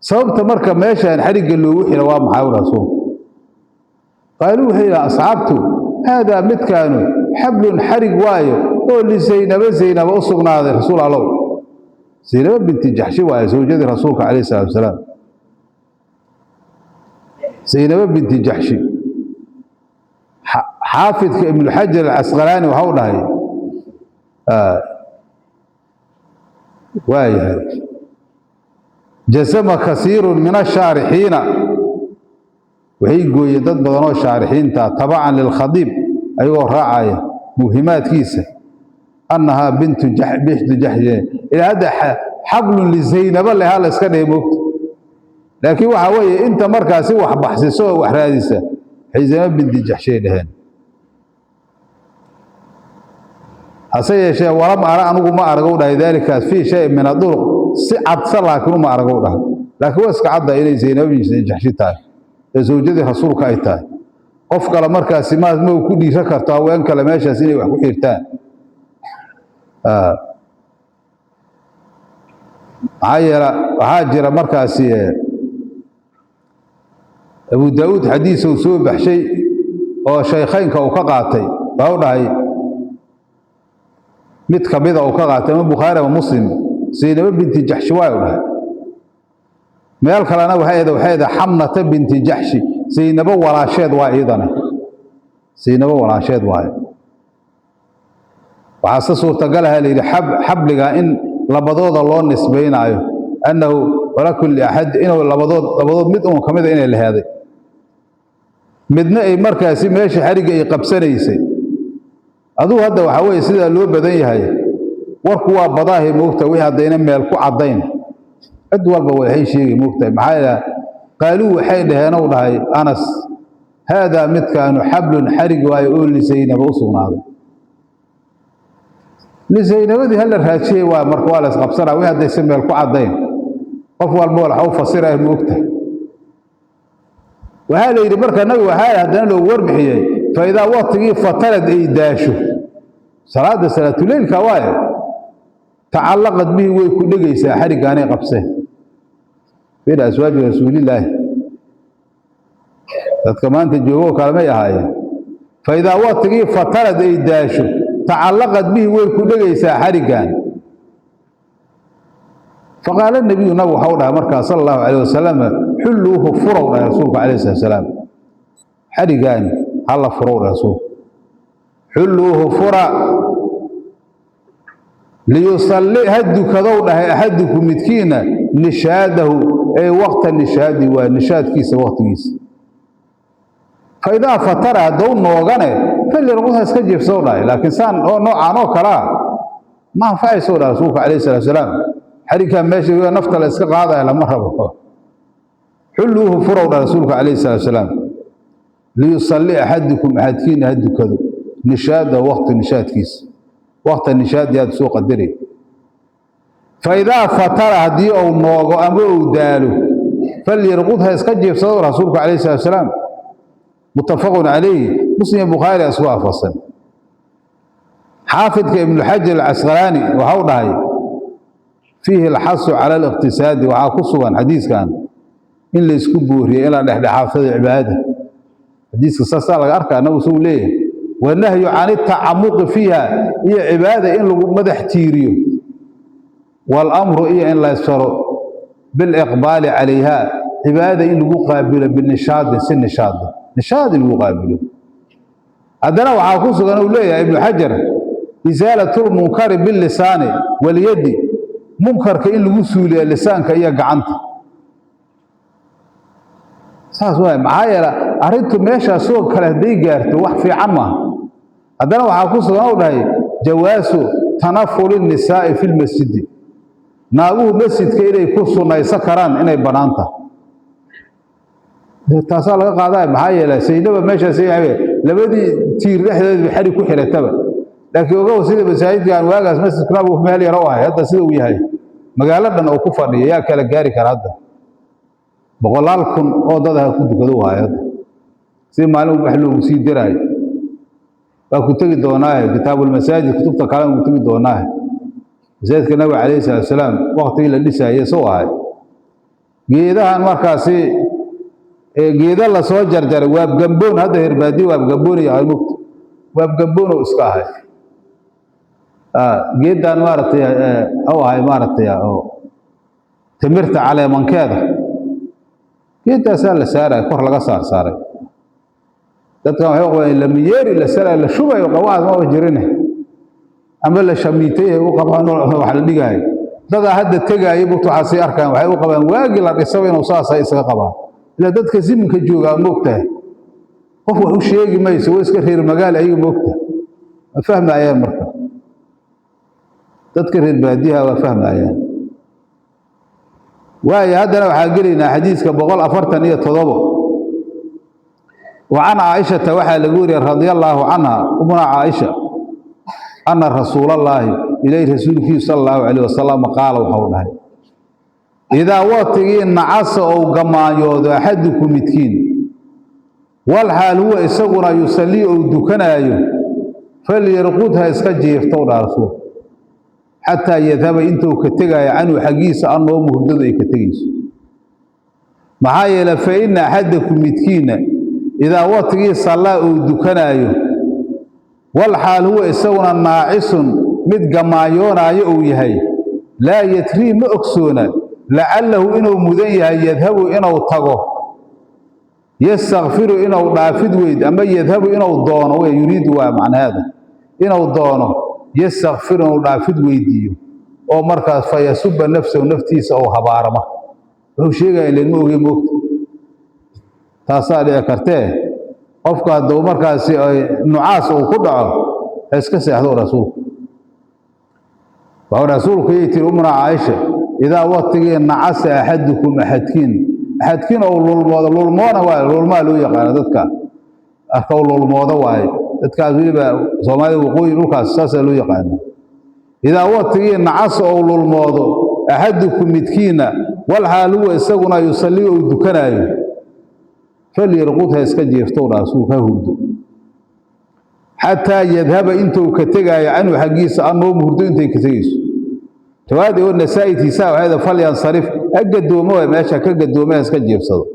Sababta marka meeshaan xarigga loogu xira waa maxay rasuulku? Qaaluu waxay yidhaha asxaabtu, haadaa midkaanu xablun xarig waayo oo lisaynaba zaynaba u sugnaaday rasuul allow. Zaynaba binti Jaxshi waaye, zawjadii rasuulka calayh salatu wasalaam. Zaynaba binti Jaxshi, xaafidka Ibnuxajar Alcasqalaani waxau dhahay, waayahay, jasama kasiiru min ashaarixiina, waxay gooyeen dad badan oo shaarixiinta tabacan lilkhadiib, ayagoo raacaya mubhimaadkiisa, annahaa bintu Jaxshi. Ilaa hadda xablun lizaynaba lehaa la iska dhahay moogta, laakiin waxaa weeye inta markaasi wax baxsiso oo wax raadisa waxay Zaynaba binti Jaxshay dhaheen. Hase yeeshee walam ara, anigu ma aragow dhahay, daalikaas fii shayin min aduruq si cadsa, laakiin uma aragow dhahay, laakiin waa iska cadda inay Zaynaba binti Jaxshi tahay ee zawjadii rasuulka ay tahay. Qof kale markaasi ma ku dhiira karto haween kale meeshaas inay wax ku xirtaan, maxaa yeele waxaa jira markaasi Abu Daa'uud xadiis uu soo baxshay oo shaykhaynka uu ka qaatay, waxau dhahay mid kamida uu ka qaatay ama Bukhaari ama Muslim, Zaynaba binti Jaxshi waay u dhahay. Meel kalena waxay ahayd Xamnata binti Jaxshi, Zaynabo walaasheed waa iyadana, Zaynabo walaasheed waaye. Waxaa se suurtagal aha layidhi xabliga in labadooda loo nisbaynaayo, annahu walaa kulli axad inuu labadood mid uun kamida inay laheeday, midna ay markaasi meesha xarigga ay qabsanaysay. Adugu hadda waxaa weeye sidaa loo badan yahay, warku waa badaahay moogta, wixii haddayna meel ku caddayn cid walba waxay sheegi moogtahay. Maxaa yeele qaaluu waxay dhaheen ou dhahay Anas, haadaa midkaanu xablun xarig waayo oo lisaynaba u sugnaaday. Lisaynabadii hala raajiyey waa marka waa la isqabsanaa, wixii haddaysa meel ku caddayn qof walba waxa u fasiraya moogtahay. Waxaa la yidhi marka nabigu waxaa haddana loogu warbixiyey, fa idaa waqtigii fatarad ay daasho salaadda salaatuleylka waaye, tacallaqad bihi way ku dhegaysaa xariggaanay qabseen. Fiir aswaaju rasuulillaahi, dadka maanta joogoo kale may ahaayeen. Fa idaa waqtigii fatarad ay daasho tacallaqad bihi way ku dhegaysaa xariggaan. Faqaala nabiyu, nabigu waxau dhahay markaa sala allahu calayh wasalam, xulluuhu furow dhahay rasuulku calayh salatu wasalaam, xariggaani hala furow dhahay rasuulku, xulluuhu fura, liyusalli ha dukadow dhahay axadukum midkiina nishaadahu, ay waqta nishaadi, waa nishaadkiisa waqtigiisa. Fa idaa fatara haddou noogane falyarqud ha iska jiifsow dhahay, laakiin saan oo noocaan oo kalaa ma anfacaysow dhahay rasuulka calayhi salatu wasalaam. Xarigkaa meesha nafta la iska qaadaya lama rabo. Xulluuhu furow dhahay rasuulka calayhi salatu wasalaam, liyusalli axadukum axadkiina ha dukado nishaadahu waqti nishaadkiisa, waqta nishaadi aad soo qadari. Fa idaa fatara haddii uu noogo ama uu daalo falyarqud ha iska jiifsado rasuulka calayhi salatu wasalaam. Muttafaqun calayhi, Muslim Bukhaari isku waafaqsan. Xaafidka Ibnuxajar Alcasqalaani waxau dhahay fiihi alxasu cala aliqtisaadi, waxaa ku sugan xadiiskan in la isku booriyey in la dhexdhexaafsado cibaadada. Xadiiska saasaa laga arkaa nabigu suu leeyahay, wanahyu can itacamuqi fiiha, iyo cibaada in lagu madax tiiriyo, waalamru iyo in la ysfaro biliqbaali calayha, cibaadada in lagu qaabilo binishaadin, si nishaada, nishaad in lagu qaabilo. Haddana waxaa ku sugan uu leeyahay Ibnu Xajar isaalatulmunkari bilisaani walyadi, munkarka in lagu suuliya lisaanka iyo gacanta. Saas waay, maxaa yeele arrintu meeshaasoo kale hadday gaarto wax fiican maaha. Haddana waxaa ku sugan u dhahay jawaasu tanafuli nisaa'i fi lmasjidi, naaguhu masjidka inay ku sunnaysan karaan inay bannaan tahay, taasaa laga qaadaya. Maxaa yeele saynaba meeshaas labadii tiir dhexdeedba xarig ku xirataba, laakiin ogow sida masaajidkan waagaas masjidku nabigu meel yaro u ahay, hadda sida uu yahay magaalo dhan oo ku fadhiya yaa kala gaari kara. Hadda boqolaal kun oo dad aha ku dukado wahay, hadda si maalin wax loogu sii diraayo waa ku tegi doonaahe kitaabulmasaajid, kutubta kalena ku tegi doonaahe. Masaajidka nabiga calayhi salatu wasalaam waqtigii la dhisaayey soo ahay geedahan markaasi Geeda lasoo jarjaray waabgamboon, hadda herbaadiye waabgamboon yahay mugta, waabgamboon oo iska ahay geeddaan maaragtay u ahay maaragtay oo timirta caleemankeeda geeddaasaa la saaraya, kor laga saar saaray. Dadkan waxay qabaan lamiyeeri la sarayo, la shubayo, qawaas maba jirine, ama la shamiitay u qabaan wax la dhigaayo. Dadaa hadda tegaayo bugta waxaa sii arkaan, waxay u qabaan waagii la dhisaba inuu saasay isaga qabaan. Ilaa dadka ziminka joogaa moogtahay, qof wax u sheegi mayso, way iska reer magaal ayaga moogtahay, ma fahmaayaan. Marka dadka reer baadiyaha waa fahmaayaan. Waayo, haddana waxaa gelaynaa xadiiska 147. Wa can Caaishata waxaa lagu wariyey radia allaahu canha, umuna Caaisha, ana rasuulallaahi, ilaahi rasuulkiisu sala allahu calayh wasalam, qaala waxau dhahay: idaa waqtigii nacasa ou gamaanyoodo axaduku midkiin, walxaal huwa isaguna yusallii ou dukanaayo, falyarqud ha iska jiiftow dhaa rasuulka, xataa yadhaba intuu ka tegaayo canhu xaggiisa annoomu, hurdadu ay ka tegayso. Maxaa yeele, fa ina axadakum midkiinna idaa waqtigii sallaa uu dukanaayo, walxaal huwa isaguna naacisun mid gamaanyoonaayo uu yahay, laa yadrii ma ogsoona lacallahu inuu mudan yahay yadhabu inuu tago, yastakfiru inuu dhaafid weyd, ama yadhabu inuu doono wey, yuriidu waa macnaheeda inuu doono, yastakfiru inuu dhaafid weydiiyo, oo markaas fa yasuba nafsahu, naftiisa ou habaarama. Wuxuu sheegaya ilan ma oge moogta, taasaa dhici kartee. Qofka hadduu markaasi nucaas uu ku dhaco, ha iska seexdo rasuulku. Waxuu rasuulku yay tiri umuna Caaisha: idaa waqtigii nacasa axadukum, axadkiin ou lulmoodo, lulmoona waaye, lulmaa loo yaqaano dadka arka u lulmoodo waaye, dadkaas weliba Soomaalida waqooyi dhulkaas saasaa loo yaqaana. Idaa waqtigii nacasa ou lulmoodo axadukum midkiina, walxaal huwa isaguna yusallii ou dukanaayo, falyarqud ha iska jiiftow dha rasuulka, ha hurdo, xataa yadhaba intuu ka tegaayo canhu xaggiisa annoomu, hurdo intay ka tegayso. Riwaayadda oo nasaa-itiisa waxay falyansarif, ha gadoomo waay, meesha ka gadoome, ha iska jiifsado.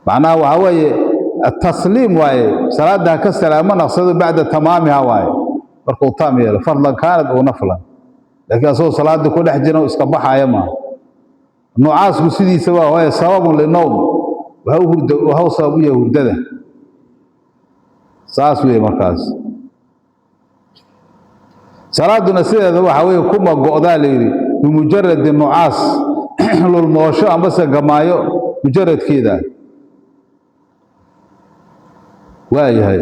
Macnaha waxaa weeye tasliim waaye, salaadda ha ka salaamo naqsado bacda tamaamiha waaye, markuu taam yeelo, fardan kaanad oo naflan, laakiin asagoo salaadda ku dhex jiran iska baxaaya maaha. Nucaasku sidiisa waa waaye sababun linowm, waxau hurda, waxau sabab u yahay hurdada, saas weeye. Markaas salaaduna sideeda waxaa weeye kuma go'daa la yidhi bimujaradi nucaas, lulmoosho ambase gamaayo mujaradkeeda waayahay.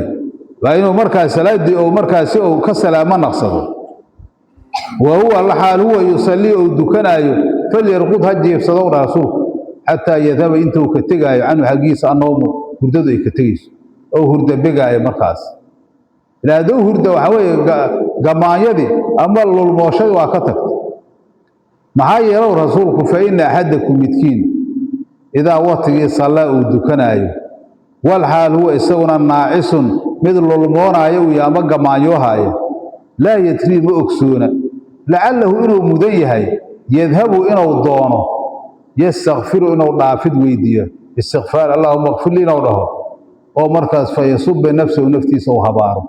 Waa inuu markaas salaaddii ou markaasi ou ka salaamo naqsado. Wa huwa laxaal huwa yusallii ou dukanaayo, falyarqud ha jiifsadow dha rasuulku, xataa yadhaba intuu ka tegaayo canhu xaggiisa annoomu, hurdadu ay ka tegayso, ou hurda begaayo. Markaas ilaa hadduu hurda waxaa weeye gamaanyadii ama lulmooshadii waa ka tagtay. Maxaa yeelow rasuulku, fa ina axadakum midkiin idaa waqtigii sallaa uu dukanaayo, walxaal huwa isaguna naacisun mid lulmoonaayo uu yahay ama gamaanyoohaayo, laa yadrii ma ogsoona lacallahu inuu mudan yahay yadhabu inuu doono, yastakfiru inuu dhaafid weydiiyo, istikfaar, allahuma kfir lii inuu dhaho, oo markaas fa yasuba nafsahu, naftiisa uu habaaro.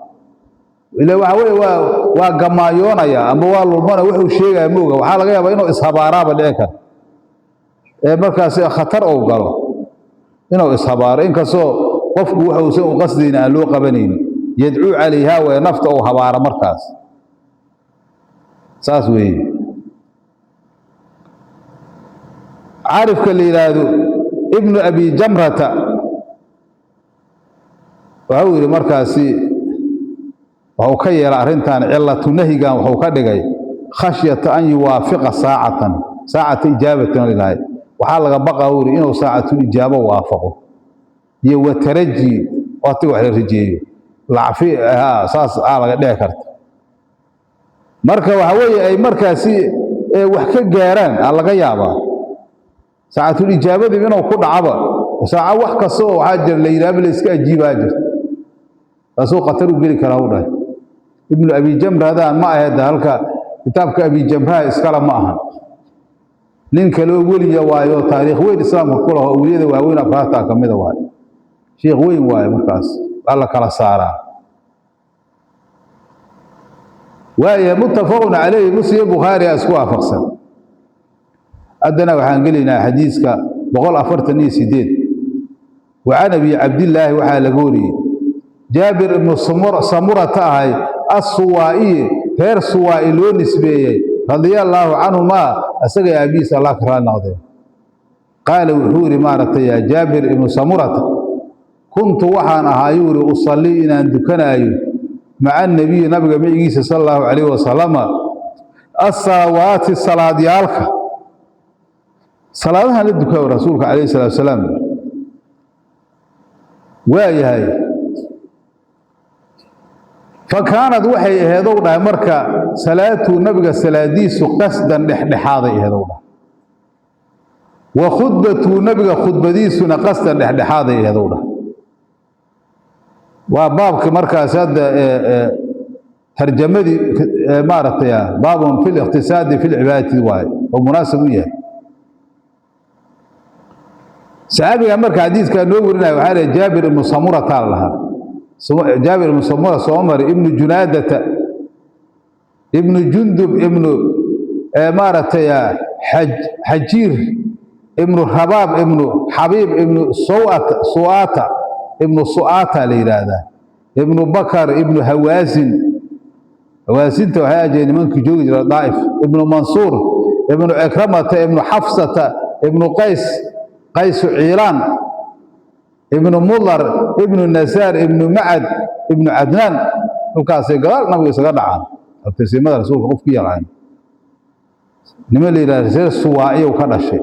Ila waxa weeye waa gamaanyoonaya ama waa lulmana, wuxuu sheegaya mooga, waxaa laga yaabaa inuu ishabaaraaba dhici kara, ee markaas khatar uu galo inuu ishabaaro, inkastoo qofku wuxuusan u qasdayna aan loo qabanaynin. Yadcuu calayhaa waye, nafta uu habaaro markaas, saas weeye. Caarifka la yidhaahdo Ibnu Abi Jamrata waxau yidhi markaasi waxuu ka yeelay arrintan cilatu nahyigan, waxuu ka dhigay khashyata an yuwaafiqa saacatan, saacata ijaabatin ilaahay, waxaa laga baqa uu yidhi inuu saacatul ijaabo waafaqo iyo wataraji, waqtiga wax la rajeeyo lacfi saas aa laga dhici karta. Marka waxa weeye ay markaasi wax ka gaaraan aa laga yaabaa saacatul ijaabadii inuu ku dhacaba. Saaca wax kasta oo waxaa jira la yidhaahba la iska ajiibaa jirta, taasuu khatar u geli karaa u dhahay Ibnu Abi Jamra. Hadaan ma ahayd halka kitaabka Abi Jamraha iskale ma ahan. Nin kaloo weliya waayo, taariikh weyn islaamka ku laho, awliyada waaweyn afraadtaa ka mida waayo, sheikh weyn waayo. Markaas waa la kala saaraa. Waaya, muttafaqun calayhi, Muslim, Bukhaari a isku waafaqsan. Haddana waxaan gelaynaa xadiiska 148. Wa can Abi Cabdillaahi waxaa laga wariyey, Jaabir ibnu Samurata ahay, Assuwaa'iyi, reer Suwaa'i loo nisbeeyey, radia allaahu canhumaa, isaga aabihiisa Allah ka raali noqdee. Qaala wuxuu yidhi, maaragtay, yaa Jaabir ibnu Samurata: kuntu waxaan ahaayuu yidhi usallii, inaan dukanaayo, maca anabiyi, nabiga micigiisa, sala allahu calayhi wasalama, assalawaati, salaadyaalka, salaadahan la dukaayo rasuulka calayhi salaatu wasalaam. Waa yahay. Fa kaanad waxay aheedow dhahay marka salaatuu, nabiga salaadiisu, qasdan, dhexdhexaaday aheedow dhahay, wa khudbatuu, nabiga khudbadiisuna, qasdan, dhexdhexaaday aheedow dhahay. Waa baabki markaas hadda tarjamadii, maaragtay, baabun fi liqtisaadi fi lcibaadati waaye oo munaasib u yahay. Saxaabiga marka xadiiskaa noo warinaya waxaa lehy Jaabir ibnu Samurataa la lahaa. Jaabir ibnu Samura soo mari, ibnu Junaadata ibnu Jundub ibnu, maaragtay, Xajiir ibnu Rabaab ibnu Xabiib ibnu Suata, ibnu Su'ata la yidhaahdaa, ibnu Bakar ibnu Hawaasin. Hawaasinta waxay ajeen nimankii joogi jira Daa'if. Ibnu Mansuur ibnu Cikramata ibnu Xafsata ibnu Qays, Qaysu Ciilaan, ibnu Mudar ibnu Nasaar ibnu Macad ibnu Cadnaan. Halkaasay gadaal nabiga isaga dhacaan, abtirsimada rasuulka qof ku yaqaan. Niman la yidhahda reer Suwaa'iyow ka dhashay.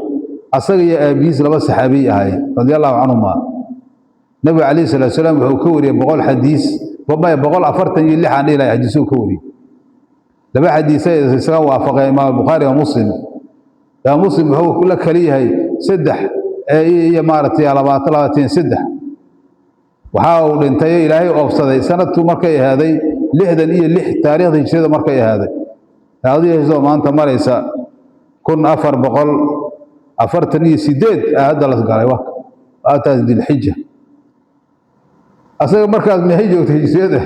Asaga iyo aabihiis laba saxaabiy ahaayeen, radia allahu canhuma. Nabiga calayhi salatu salaam wuxuu ka wariyey 100 xadiis, 146 aan dhihi lahay xadiisuu ka wariyey. Laba xadiisay isaga waafaqeen Imaam Bukhaari wa Muslim. Imaam Muslim wuxuu la kali yahay saddex iyo, maaragtay, 20, 23. Waxaa uu dhintay, Ilaahay oobsaday, sanadku markay ahaaday 66 taariikhda hijrada markay ahaaday. Taariikhda hijrada maanta maraysa 1448 hadda la galay, waa taas Dilxija. Asaga markaas maxay joogtay hijriyada?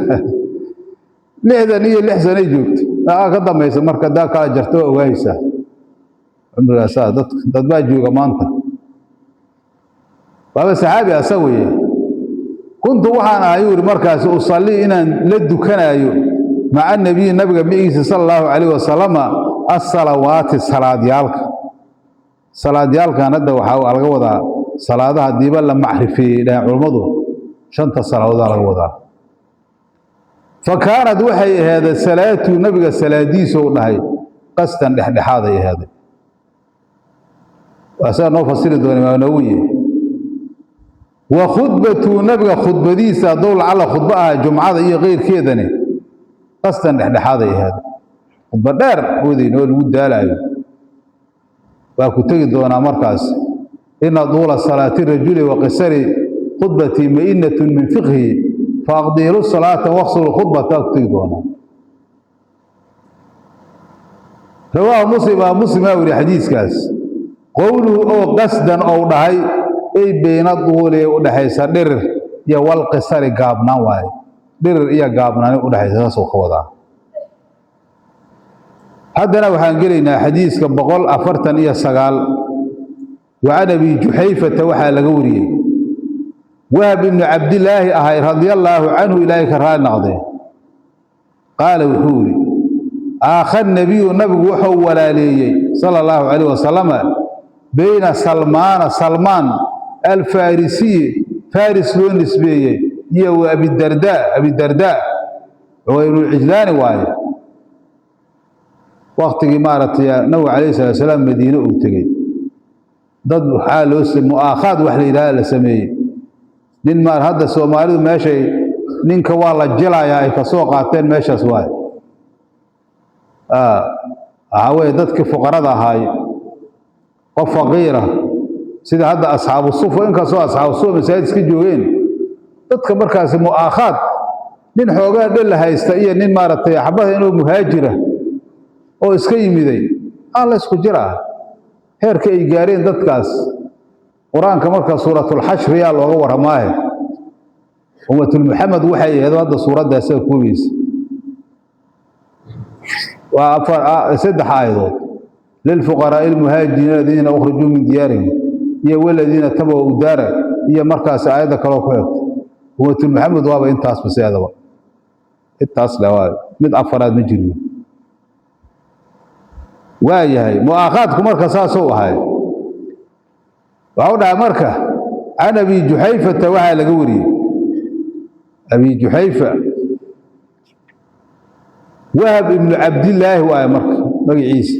66 sanay joogtay. Aa ka dambaysa marka daa kala jarto waa ogaaysaa cumrigaasaa. Dad baa jooga maanta, waaba saxaabi asa weye. Kuntu waxaan ahay, yuu yidhi markaasi, usallii, inaan la dukanaayo, maca nabiyi, nabiga micigiisa, sala allahu calayhi wasalama, assalawaati, salaadyaalka. Salaadyaalkan hadda waxaa laga wadaa salaadaha diiba la macrifeeyey, dhahan culummadu, shanta salaadodaa laga wadaa. Fa kaanad waxay aheeday salaatuu, nabiga salaadiisou dhahay, qasdan, dhexdhexaaday aheeday. Waa sidaa noo fasiri doona Imaam Nawowi. Wa khudbatuu, nabiga khudbadiisa, hadduu lacalla khudbo aha jumcada iyo keyrkeedani, qasdan, dhexdhexaaday aheeday. Khudba dheer moodayn oo lagu daalaayo waa ku tegi doonaa markaas. Ina duula salaati rajuli wa qisari khudbatii ma'inatun min fiqhihi, faaqdiilu salaata waqsulu khudbata, waa ku tegi doonaa. Rawaahu Muslim, aa Muslimaa weri xadiiskaas. Qowluhu oo qasdan ou dhahay, ay beyna duuli, u dhexaysa dhirir, iyo walqisari, gaabnaan waaye. Dhirir iyo gaabnaani udhexaysa, saasuu ka wadaa. Haddana waxaan gelaynaa xadiiska 149. Wa can Abi Juxayfata waxaa laga wariyey, Wahab ibnu Cabdilaahi ahay, radia allaahu canhu, Ilaahay ka raali noqdee. Qaala wuxuu yidhi: aakha nabiyu, nabigu wuxuu walaaleeyey, sala allahu calayh wasalama, beyna Salmaana, Salmaan Alfarisiyi, Faris loo nisbeeyey, iyo wa Abidardaa. Abidardaa Cuwayrulcijlaani waaye. Waktigii, maaragtay, nabigu calayhi salatu salaam Madiine uu tegey, dad waxaa loo mu'aakhaad wax la yidhahda la sameeyey. Nin maar hadda Soomaalidu meeshay ninka waa la jilayaa ay kasoo qaateen meeshaas waaye. Waxaa weeye dadkii fuqarada ahaay, qof faqiira, sida hadda asxaabu sufa, inkastoo asxaabu sufa masaajid iska joogeen, dadka markaasi mu'aakhaad, nin xoogaa dhella haysta iyo nin, maaragtay, xabada inuu muhaajira oo iska yimiday aan la isku jiraa. Heerka ay gaareen dadkaas Qur-aanka marka suuratulxashriyaa looga warramaahe. Ummatulmuxamed waxay ahayd hadda suuradda isaga koobaysa waa afar saddex aayadood: lilfuqaraa'i almuhaajiriina aladiina ukhrijuu min diyaarihim, iyo waladiina tabawa'u daara, iyo markaas aayadda kaloo ku xigta. Ummatulmuxamed waaba intaas baseedaba, intaas le waa mid afaraad ma jiro. Waa yahay, mu'aakhaadku marka saasuu ahay. Waxau dhahay marka can Abi Juxayfata, waxaa laga wariyey Abi Juxayfa Wahab ibnu Cabdillaahi waaye marka magaciisa,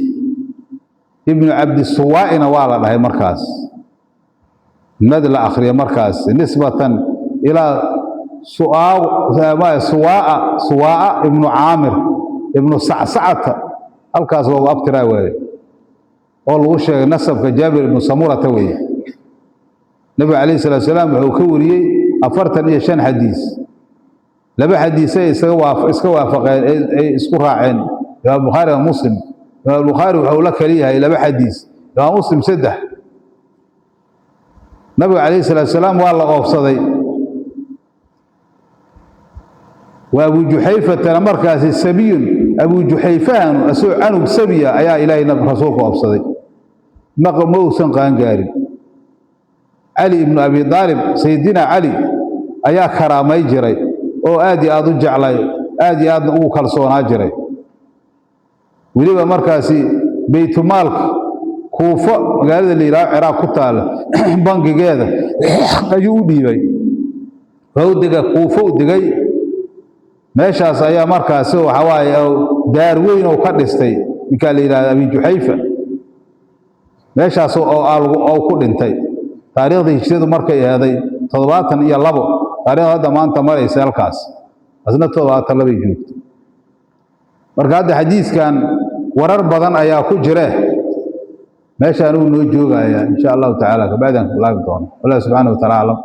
ibnu Cabdisuwaa'ina waa la dhahay markaas mad la akriya markaas, nisbatan ilaa Suwaa'a, Suwaa'a ibnu Caamir ibnu Sacsacata, halkaas loogu abtiraa waaye oo lagu sheegay nasabka Jaabir ibnu Samurata weeye. Nabiga calayhi salatu salaam wuxuu ka wariyey 45 xadiis. Laba xadiisay isaga iska waafaqeen, ay isku raaceen Imaam Bukhaari wa Muslim. Imaam Bukhaari wuxuu la kali yahay laba xadiis, Imaam Muslim saddex. Nabiga calayhi salatu salaam waa la oofsaday. Wa Abu Juxayfatana markaasi sabiyun, Abu Juxayfahanu asagoo canug sabiya ayaa Ilaahay rasuulka oofsaday, ma uusan qaangaarin. Cali ibnu Abi Aalib, Sayidina Cali ayaa karaamay jiray oo aad iyo aad u jeclay, aad iyo aadna ugu kalsoonaa jiray. Weliba markaasi baytumaalka Kuufo, magaalada la yidhaaho Ciraaq ku taala, bangigeeda ayuu u dhiibay. Wuxuu dega Kuufo u degay, meeshaas ayaa markaasi waxa waaye daar weyn oo ka dhistay ninkaa la yidhahda Abi Juxayfa, meeshaas oo ku dhintay. Taariikhda hijradu markay aheeday 72, taarikhda hadda maanta maraysa halkaas asna 72 joogto. Marka hadda xadiiskan warar badan ayaa ku jire, meeshaan uu noo joogayaa insha Allahu tacaala, kabacdaan ku bilaabi doono. Wallah subxaana wa taala aclam.